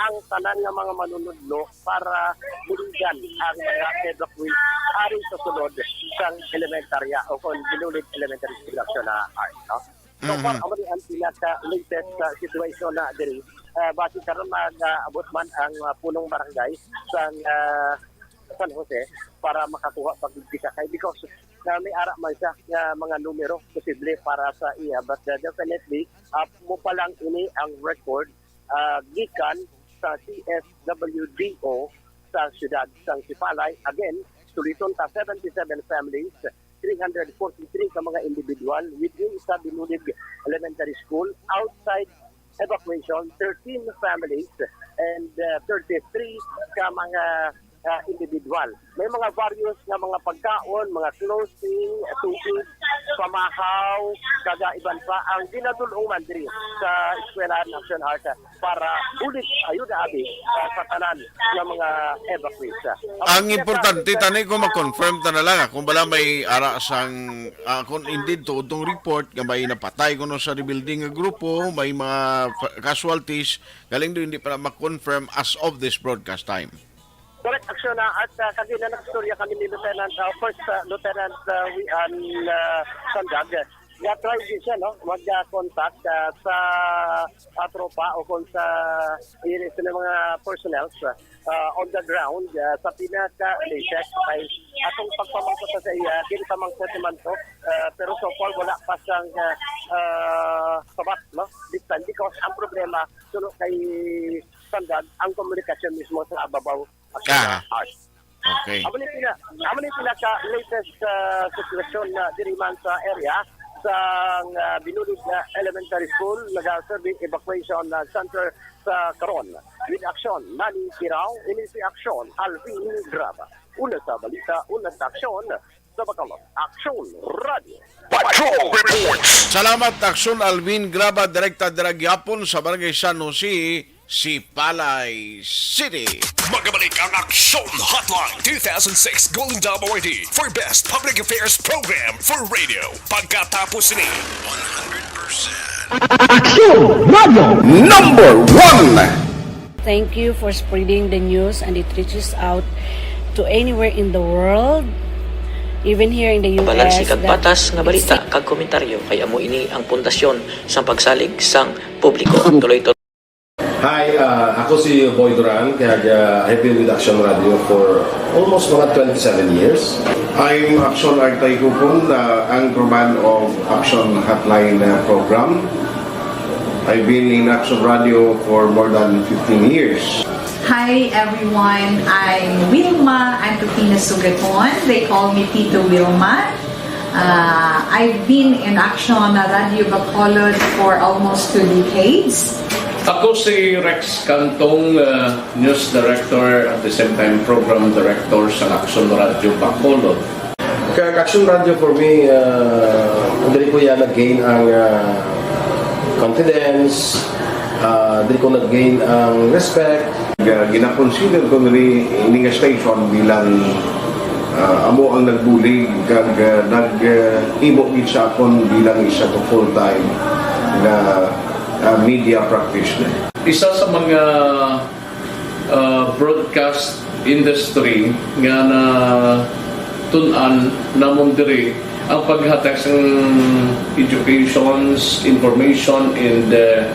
ang tanan nga mga manunudlo para buligan ang mga evacuees ari sa sulod sang elementarya o kon Binulig Elementary School, action na art, no? So far, Mhm. amo ni ang pinaka latest sa sitwasyon na diri. Ah, basi karon mag-abot man ang, ah, punong barangay sang, ah, San Jose para makakuha pa gid kita kay because na may ara man siya nga mga numero posible para sa iya. But, uh, definitely, uh, mo pa lang ini ang record, uh, gikan sa C S W D O sa siyudad sang Sipalay. Again, suliton ta, seventy-seven families, three hundred forty-three ka mga individual within sa Binulig Elementary School, outside evacuation, thirteen families and, uh, thirty-three ka mga, uh, individual. May mga various nga mga pagkaon, mga clothing, tubig, pamahaw, kag iban pa ang ginadul-ong man diri sa Eskwelahan Action Art para bulig ayuda abi, uh, sa tanan nga mga evacuees. Ang importante, tani, kung ma-confirm ta na lang, ah, kung bala may ara sang, ah, kung indeed tuod tong report nga may napatay kuno sa rebuilding nga grupo, may mga fa-, casualties, galing do hindi pa na ma-confirm as of this broadcast time. Correct, action na. At, ah, kagina nag-istorya kami ni Lieutenant, ah, First, ah, Lieutenant, ah, Wian, ah, Sandag. Nga try din siya, no? Mag, ah, contact, ah, sa, ah, tropa o kung sa, yun, sa mga personnel, ah, on the ground, ah, sa pinaka-latest ay atong pagpamangkot sa iya, kinpamangkot naman to, ah, pero so far wala pa siyang, ah, ah, sabat, no? This time, because ang problema, suno kay Sandag, ang komunikasyon mismo sa babaw at sa Ah. taas. Okay. Amo ni pina-, amo ni pinaka latest, ah, sitwasyon na diri man sa area sa, ah, Binulig, ah, Elementary School, naga-survey evacuation, ah, center sa karon. With action, Manny Kirao, ini si Action, Alvin Graba. Una sa balita, una sa aksyon, sa Bacolod, Action Radio. Patrol Reports. Salamat, Aksyon Alvin Graba, direkta dira gyapon sa Barangay San Jose, Sipalay City. Magabalik ang Aksyon Hotline two thousand six Golden Dome Awardee for Best Public Affairs Program for Radio. Pagkatapos ni Aksyon Radio. Number one. Thank you for spreading the news and it reaches out to anywhere in the world, even here in the U S. Balanse kag patas nga balita kag komentaryo kay amo ini ang pundasyon sang pagsalig sang publiko. Tuloy to. Hi, uh, ako si Boy Duran, kag, uh, I've been with Action Radio for almost mga twenty-seven years. I'm Action Artay Hupon, uh, anchorman of Action Hotline, uh, program. I've been in Action Radio for more than fifteen years. Hi everyone, I'm Wilma Antupina Sugaton. They call me Tito Wilma. Uh, I've been in Action Radio Bacolod for almost two decades. Ako si Rex Cantong, uh, news director, at the same time program director sa Action Radio Bacolod. Kag Action Radio for me, uh, diri ko ya nag-gain ang, uh, confidence, uh, diri ko nag-gain ang respect. Ga-, gina-consider ko diri ini nga station bilang, uh, amo ang nagbulig kag, uh, nag, uh, himo gid sa akon bilang isa ka full-time nga, uh, media practitioner. Isa sa mga, uh, broadcast industry nga natun-an namon diri ang paghatag sang educations, information, and, uh,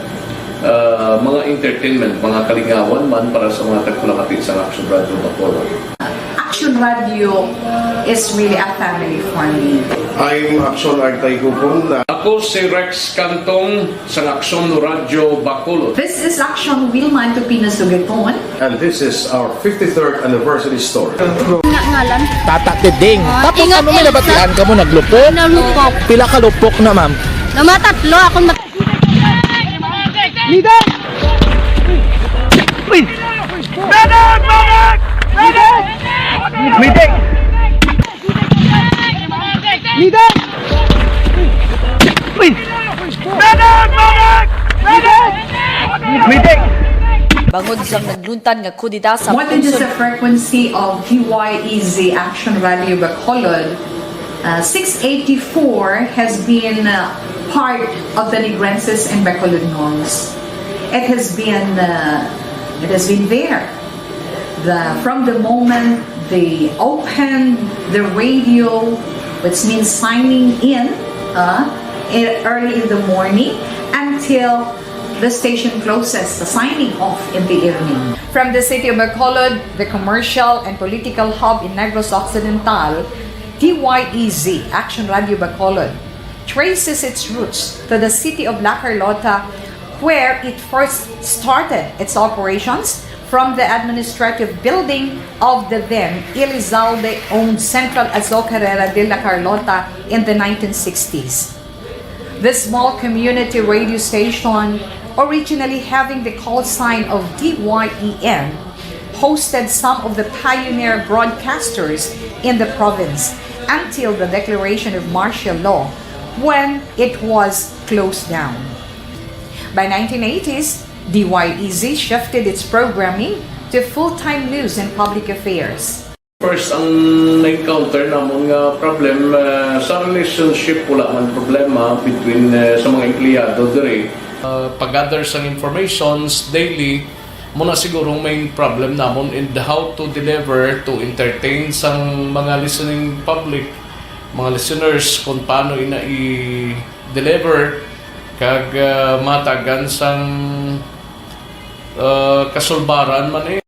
uh, mga entertainment, mga kalingawan man para sa mga tagpulangati sa Action Radio Bacolod. Action Radio is really a family for me. I'm Action Artay Hukon. Ako si Rex Cantong sa Action Radio Bacolod. This is Action Wilma Antupina Sugaton. And this is our fifty-third anniversary story. Nga ngalan? Tata Tiding. Ah, Tapos ingat, ano may Elsa. Nabatian ka mo? Naglupok? Nalupok. Pila ka lupok na, ma'am? Namatatlo ako. Mat- Leader! Uy! Medic! Medic! Medic! Leader! Uy! Medic! Medic! Medic! Bangod sang nagluntad nga kudeta sa What is the frequency of D Y E Z Action Radio Bacolod? Uh, six eighty-four has been, uh, part of the Negrenses and Bacolodnons. It has been, uh, it has been there. The, from the moment they opened the radio, which means signing in, uh, e-, early in the morning, until the station closes, the signing off in the evening. From the city of Bacolod, the commercial and political hub in Negros Occidental, D Y E Z, Action Radio Bacolod, traces its roots to the city of La Carlota, where it first started its operations from the administrative building of the then Elizalde-owned Central Azocarera de La Carlota in the nineteen sixties. The small community radio station, originally having the call sign of D Y E N, hosted some of the pioneer broadcasters in the province until the declaration of martial law, when it was closed down. By nineteen eighties, D Y E Z shifted its programming to full-time news and public affairs. First, ang na-encounter namon nga problem, ah, sa relationship, wala man problema between, ah, sa mga empleyado diri. Ah, pag-gather sang informations daily, mo na siguro ang main problem namon in how to deliver, to entertain sang mga listening public, mga listeners, kung paano ina i-deliver, kag, ah, matagan sang, ah, kasulbaran man eh.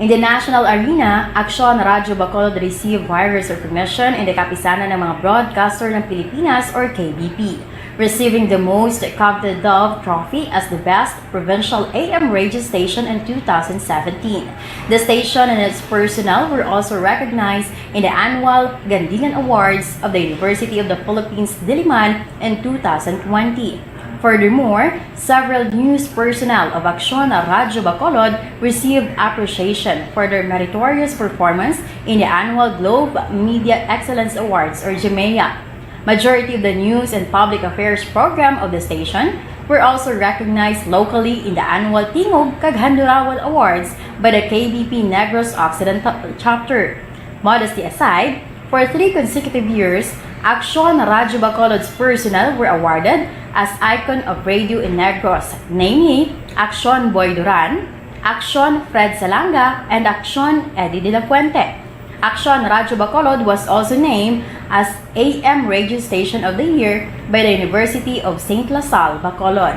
In the national arena, Aksyon Radyo Bacolod received various recognition in the Kapisanan ng mga Broadcaster ng Pilipinas or K B P, receiving the most coveted Dove Trophy as the best provincial A M radio station in two thousand seventeen. The station and its personnel were also recognized in the annual Gandilan Awards of the University of the Philippines Diliman in two thousand twenty. Furthermore, several news personnel of Aksyon Radyo Bacolod received appreciation for their meritorious performance in the annual Globe Media Excellence Awards or GMEA. Majority of the news and public affairs program of the station were also recognized locally in the annual Tingog kag Handurawan Awards by the K B P Negros Occidental Chapter. Modesty aside, for three consecutive years, Aksyon Radyo Bacolod's personnel were awarded as Icon of Radio in Negros, namely Aksyon Boy Duran, Aksyon Fred Salanga, and Aksyon Eddie De La Fuente. Aksyon Radyo Bacolod was also named as A M Radio Station of the Year by the University of Saint La Salle, Bacolod.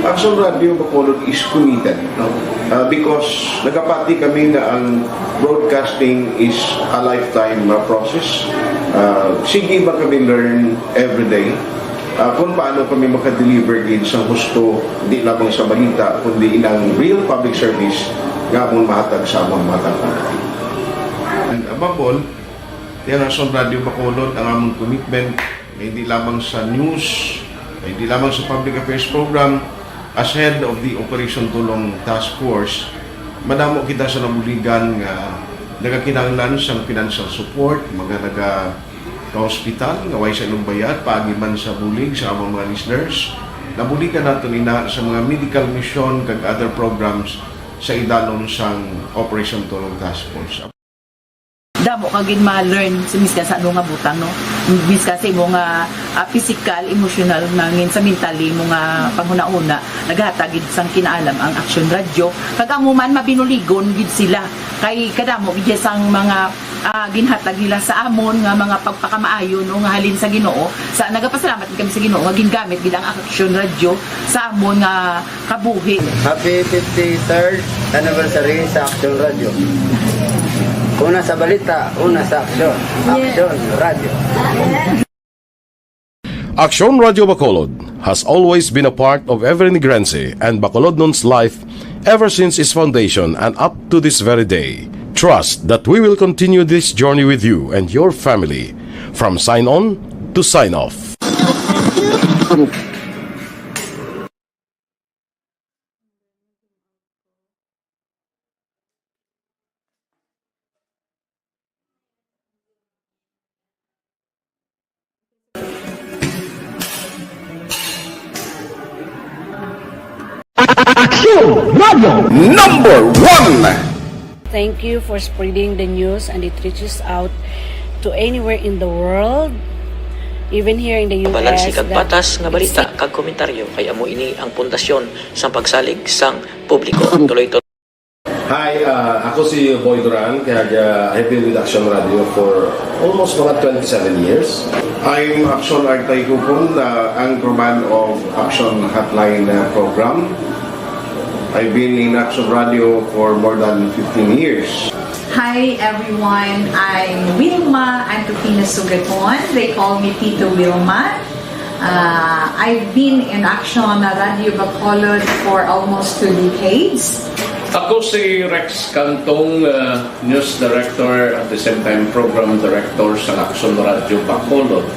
Action Radio Bacolod is committed, no? Uh, because nagapati kami nga ang broadcasting is a lifetime, uh, process. Uh, sige ba kami learn every day? Ah, kung paano kami makadeliver gid sa husto, hindi lamang sa balita, kundi inang real public service nga amon mahatag sa amon mga tagpanan. And above all, tiyan sa Radyo Bacolod ang amon commitment nga hindi lamang sa news, hindi lamang sa public affairs program, as head of the Operation Tulong Task Force, madamo kita sa nabuligan nga nagakinahanglan sang financial support, mga naga ka-hospital nga way sa ilang bayad, paagi man sa bulig sa among mga listeners. Nabuligan naton ina sa mga medical mission kag other programs sa idalom sang Operation Tulong Task Force. Damo ka gid ma-learn sa miskan sa ano nga butang, no? Miskan sa imo nga, ah, physical, emotional, nangin sa mentally mo nga panghunahuna, naghatag gid sang kinaalam ang Action Radio. Kag amo man, mabinuligon gid sila. Kay kadamo gid sang mga, ah, ginhatag nila sa amon nga mga pagpakamaayo, no, nga halin sa Ginoo. Sa, nagapasalamat gid kami sa Ginoo nga gingamit gid ang Action Radio sa amon nga kabuhi. Happy fifty-third anniversary sa Action Radio. Una sa balita, una sa aksyon. Action Radio. Action Radio Bacolod has always been a part of every Negrense and Bacolodnon's life ever since its foundation and up to this very day. Trust that we will continue this journey with you and your family, from sign on to sign off. Action Radio number one. Thank you for spreading the news and it reaches out to anywhere in the world, even here in the U S. Balanse kag that patas nga balita it's kag komentaryo, kay amo ini ang pundasyon sang pagsalig sang publiko. Tuloy-tuloy. Hi, ah, ako si Boy Duran, kag, ah, I've been with Action Radio for almost mga twenty-seven years. I'm Action Artay Kupon, ah, anchorman of Action Hotline, ah, program. I've been in Action Radio for more than fifteen years. Hi everyone, I'm Wilma Antupina Sugaton. They call me Tito Wilma. Uh, I've been in Action Radio Bacolod for almost two decades. Ako si Rex Cantong, uh, news director, at the same time program director sa Action Radio Bacolod.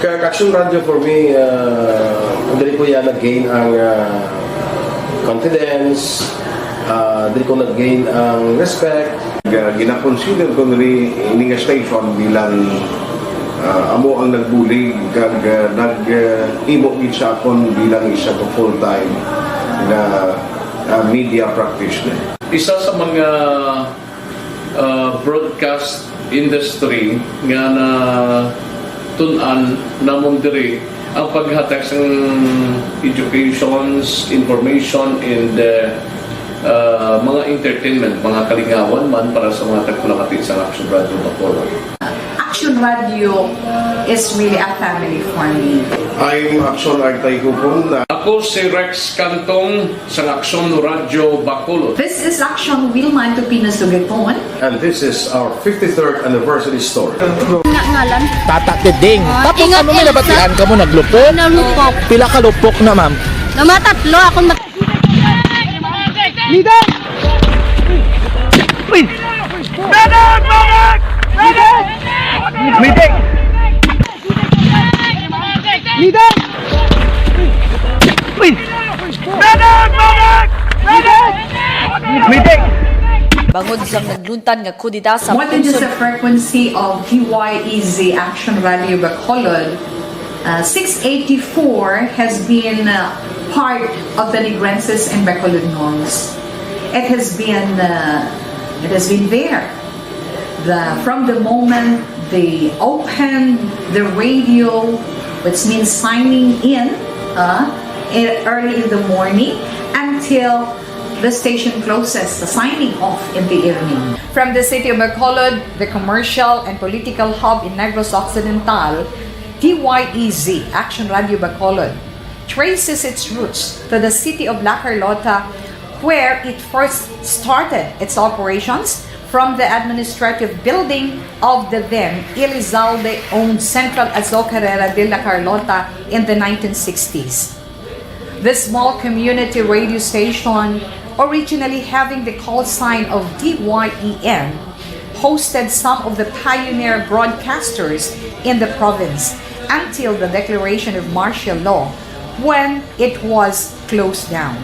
Kag Action Radio for me, uh, diri ko ya nag-gain ang, uh, confidence, uh, diri ko nag-gain ang respect. Ga-, gina-consider ko diri ini nga station bilang, uh, amo ang nagbulig kag, uh, nag-, uh, himo gid sa akon bilang isa ka full-time nga, uh, media practitioner. Isa sa mga, uh, broadcast industry nga natun-an namon diri ang paghatag sang educations, information, and, uh, uh, mga entertainment, mga kalingawan man para sa mga tagpalamati sa Action Radio Bacolod. Action Radio is really a family for me. I'm Action Artay Kupon. Ako si Rex Cantong sa Action Radio Bacolod. This is Action Wilma Antupino Sugaton. And this is our fifty-third anniversary story. Nga ngalan? Tata Tiding. Ah, tapos ingat, ano may ingat. Nabatian ka mo, naglupok? Nalupok. Pila ka lupok na, ma'am? Namatatlo ako. Mat- Leader! Uy! Leader! Leader! Leader! Leader! Uy! Leader! Leader! Bangod sang nagluntad nga kudeta sa What is pungsod the frequency of T Y E Z Action Radio Bacolod? Uh, six eighty-four has been, uh, part of the Negrenses and Bacolodnons. It has been, uh, it has been there. The, from the moment they opened the radio, which means signing in, uh, e-, early in the morning, until the station closes, the signing off in the evening. From the city of Bacolod, the commercial and political hub in Negros Occidental, T Y E Z, Action Radio Bacolod, traces its roots to the city of La Carlota, where it first started its operations from the administrative building of the then Elizalde-owned Central Azocarera de la Carlota in the nineteen sixties. This small community radio station, originally having the call sign of D Y E N, hosted some of the pioneer broadcasters in the province until the declaration of martial law, when it was closed down.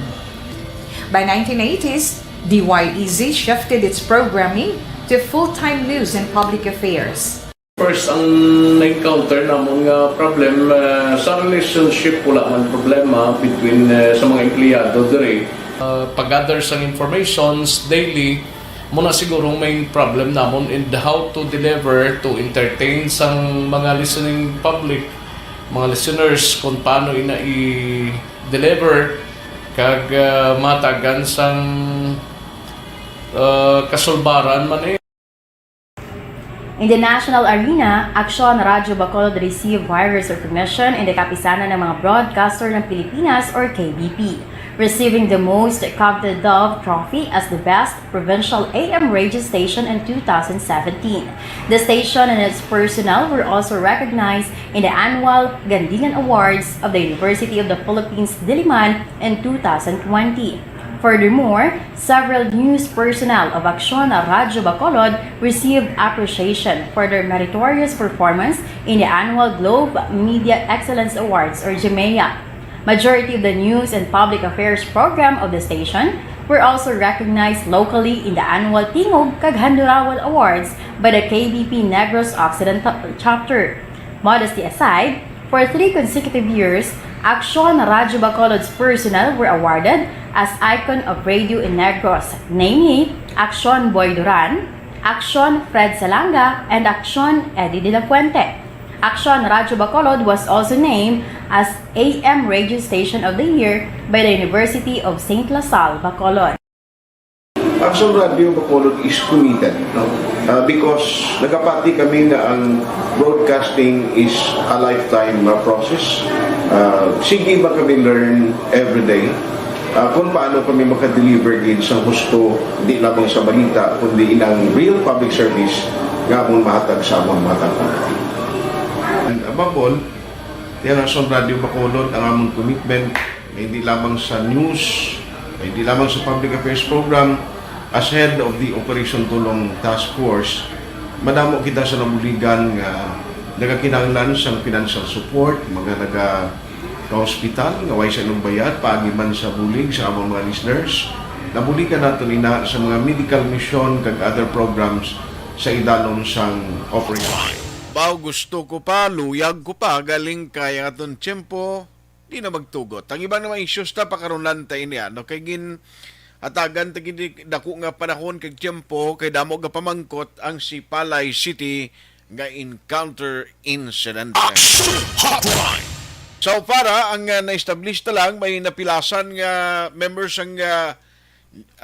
By nineteen eighties, D Y E Z shifted its programming to full-time news and public affairs. First, ang na-encounter namon nga problem, ah, sa relationship, wala man problema between, ah, sa mga empleyado diri. Ah, pag-gather sang informations daily, mo na siguro ang main problem namon in how to deliver, to entertain sang mga listening public, mga listeners, kung paano ina i-deliver, kag, ah, matagan sang, ah, kasulbaran man eh. In the national arena, Aksyon Radyo Bacolod received virus recognition in the Kapisanan ng mga Broadcaster ng Pilipinas or K B P, receiving the most coveted Dove Trophy as the best provincial A M radio station in two thousand seventeen. The station and its personnel were also recognized in the annual Gandilan Awards of the University of the Philippines Diliman in two thousand twenty. Furthermore, several news personnel of Aksyon Radyo Bacolod received appreciation for their meritorious performance in the annual Globe Media Excellence Awards or GMEA. Majority of the news and public affairs program of the station were also recognized locally in the annual Tingog kag Handurawal Awards by the K B P Negros Occidental Chapter. Modesty aside, for three consecutive years, Aksyon Radyo Bacolod's personnel were awarded as Icon of Radio in Negros, namely Aksyon Boy Duran, Aksyon Fred Salanga, and Aksyon Eddie de la Fuente. Aksyon Radyo Bacolod was also named as A M Radio Station of the Year by the University of Saint La Salle, Bacolod. Aksyon Radyo Bacolod is committed, no? Uh, because nagapati kami nga ang broadcasting is a lifetime uh, process. Uh, sige ba kami learn every day? Uh, kung paano kami makadeliver gid sa husto, di lamang sa balita, kundi inang real public service nga among mahatag sa among mga taga. And above all, ang Aksyon Radyo Bacolod ang among commitment nga hindi lamang sa news, hindi lamang sa public affairs program, as head of the Operation Tulong Task Force, madamo kita sa nabuligan nga nagakinahanglan sang financial support, mga naga ka-hospital nga way sa ilang bayad, paagi man sa bulig sa among mga listeners. Nabuligan naton ina sa mga medical mission kag other programs sa idalom sang operation. Baw gusto ko pa, luyag ko pa, galing kay ang aton tiyempo, di na magtugot. Ang iban nga mga issues ta pakaron lang ta ini, ano, kay gin atagan ta gid dako nga panahon kag tiyempo kay damo nga pamangkot ang Sipalay City nga encounter incident. Action Hotline. So para ang uh, na-establish ta lang may napilasan nga members sang uh,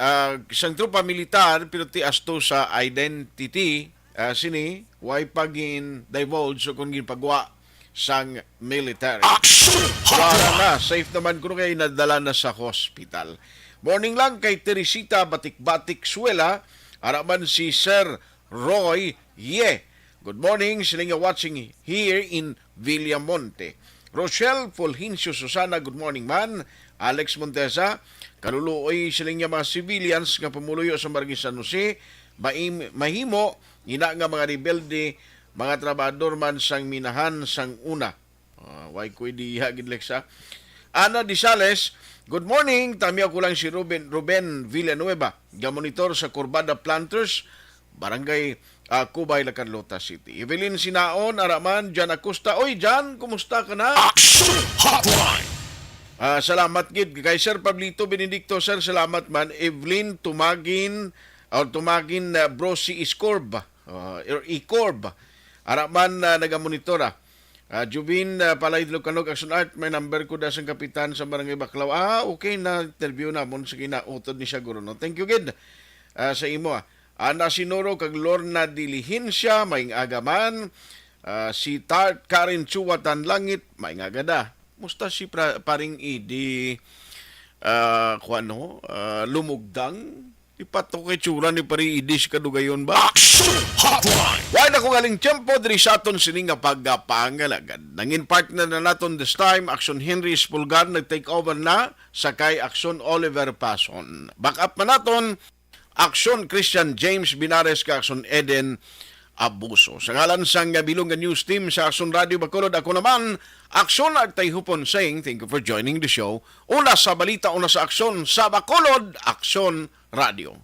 uh, sang tropa militar pero ti asto sa identity uh, sini way pa gin divulge o kung ginpagwa sang military. Action Wala Hotline. Na, safe naman kuno kay nadala na sa hospital. Morning lang kay Teresita Batik-Batik Suela, ara man si Sir Roy Ye. Good morning, sila nga watching here in Villamonte. Rochelle Fulgencio Susana, good morning man. Alex Montesa, kaluluoy sila nga mga civilians nga pumuluyo sa Barangay San Jose, maim- mahimo ina nga mga rebelde, mga trabahador man sang minahan sang una. Ah, way ko idea gid, Lex, ha? Ana Disales, good morning. Tami ako lang si Ruben, Ruben Villanueva, nga monitor sa Curbada Planters, Barangay ah, Cubay, La Carlota City. Evelyn Sinaon, ara man, Jan Acosta. Oy, Jan, kumusta ka na? Action Hotline. Ah, salamat gid kay Sir Pablito Benedicto, sir, salamat man. Evelyn Tumagin, or Tumagin uh, Brosi Iscorb, ah, or Icorb. Ara man uh, nagamonitor ah. Ah, Juvin uh, Palay Lucanog, Action Art, may number ko da sang kapitan sa Barangay Baclaw. Ah, okay, na interview namon. Sige na, utod ni siya guro, no? Thank you gid ah, sa imo ah. Ana Sinoro kag Lorna Diligencia, maayong aga man. Ah, si Tart Karen Chua Tanlangit, maayong aga da. Musta si pra- paring Idi ah, kuan, no? Ah, Lumugdang? Di pa to kay tsura ni Pare Idis kadugayon ba? Action Hotline! Wala na ko galing tiyempo diri sa aton sini nga pagpangalagad. Nangin partner na naton this time, Action Henry Espulgar, nag-take over na sa kay Action Oliver Pason. Back up pa naton, Action Christian James Binares ka Action Eden Abuso. Sa ngalan sang bilog nga news team sa Action Radio Bacolod, ako naman, Action Agtay Hupon saying, thank you for joining the show. Una sa balita, una sa aksyon, sa Bacolod, Action Radio.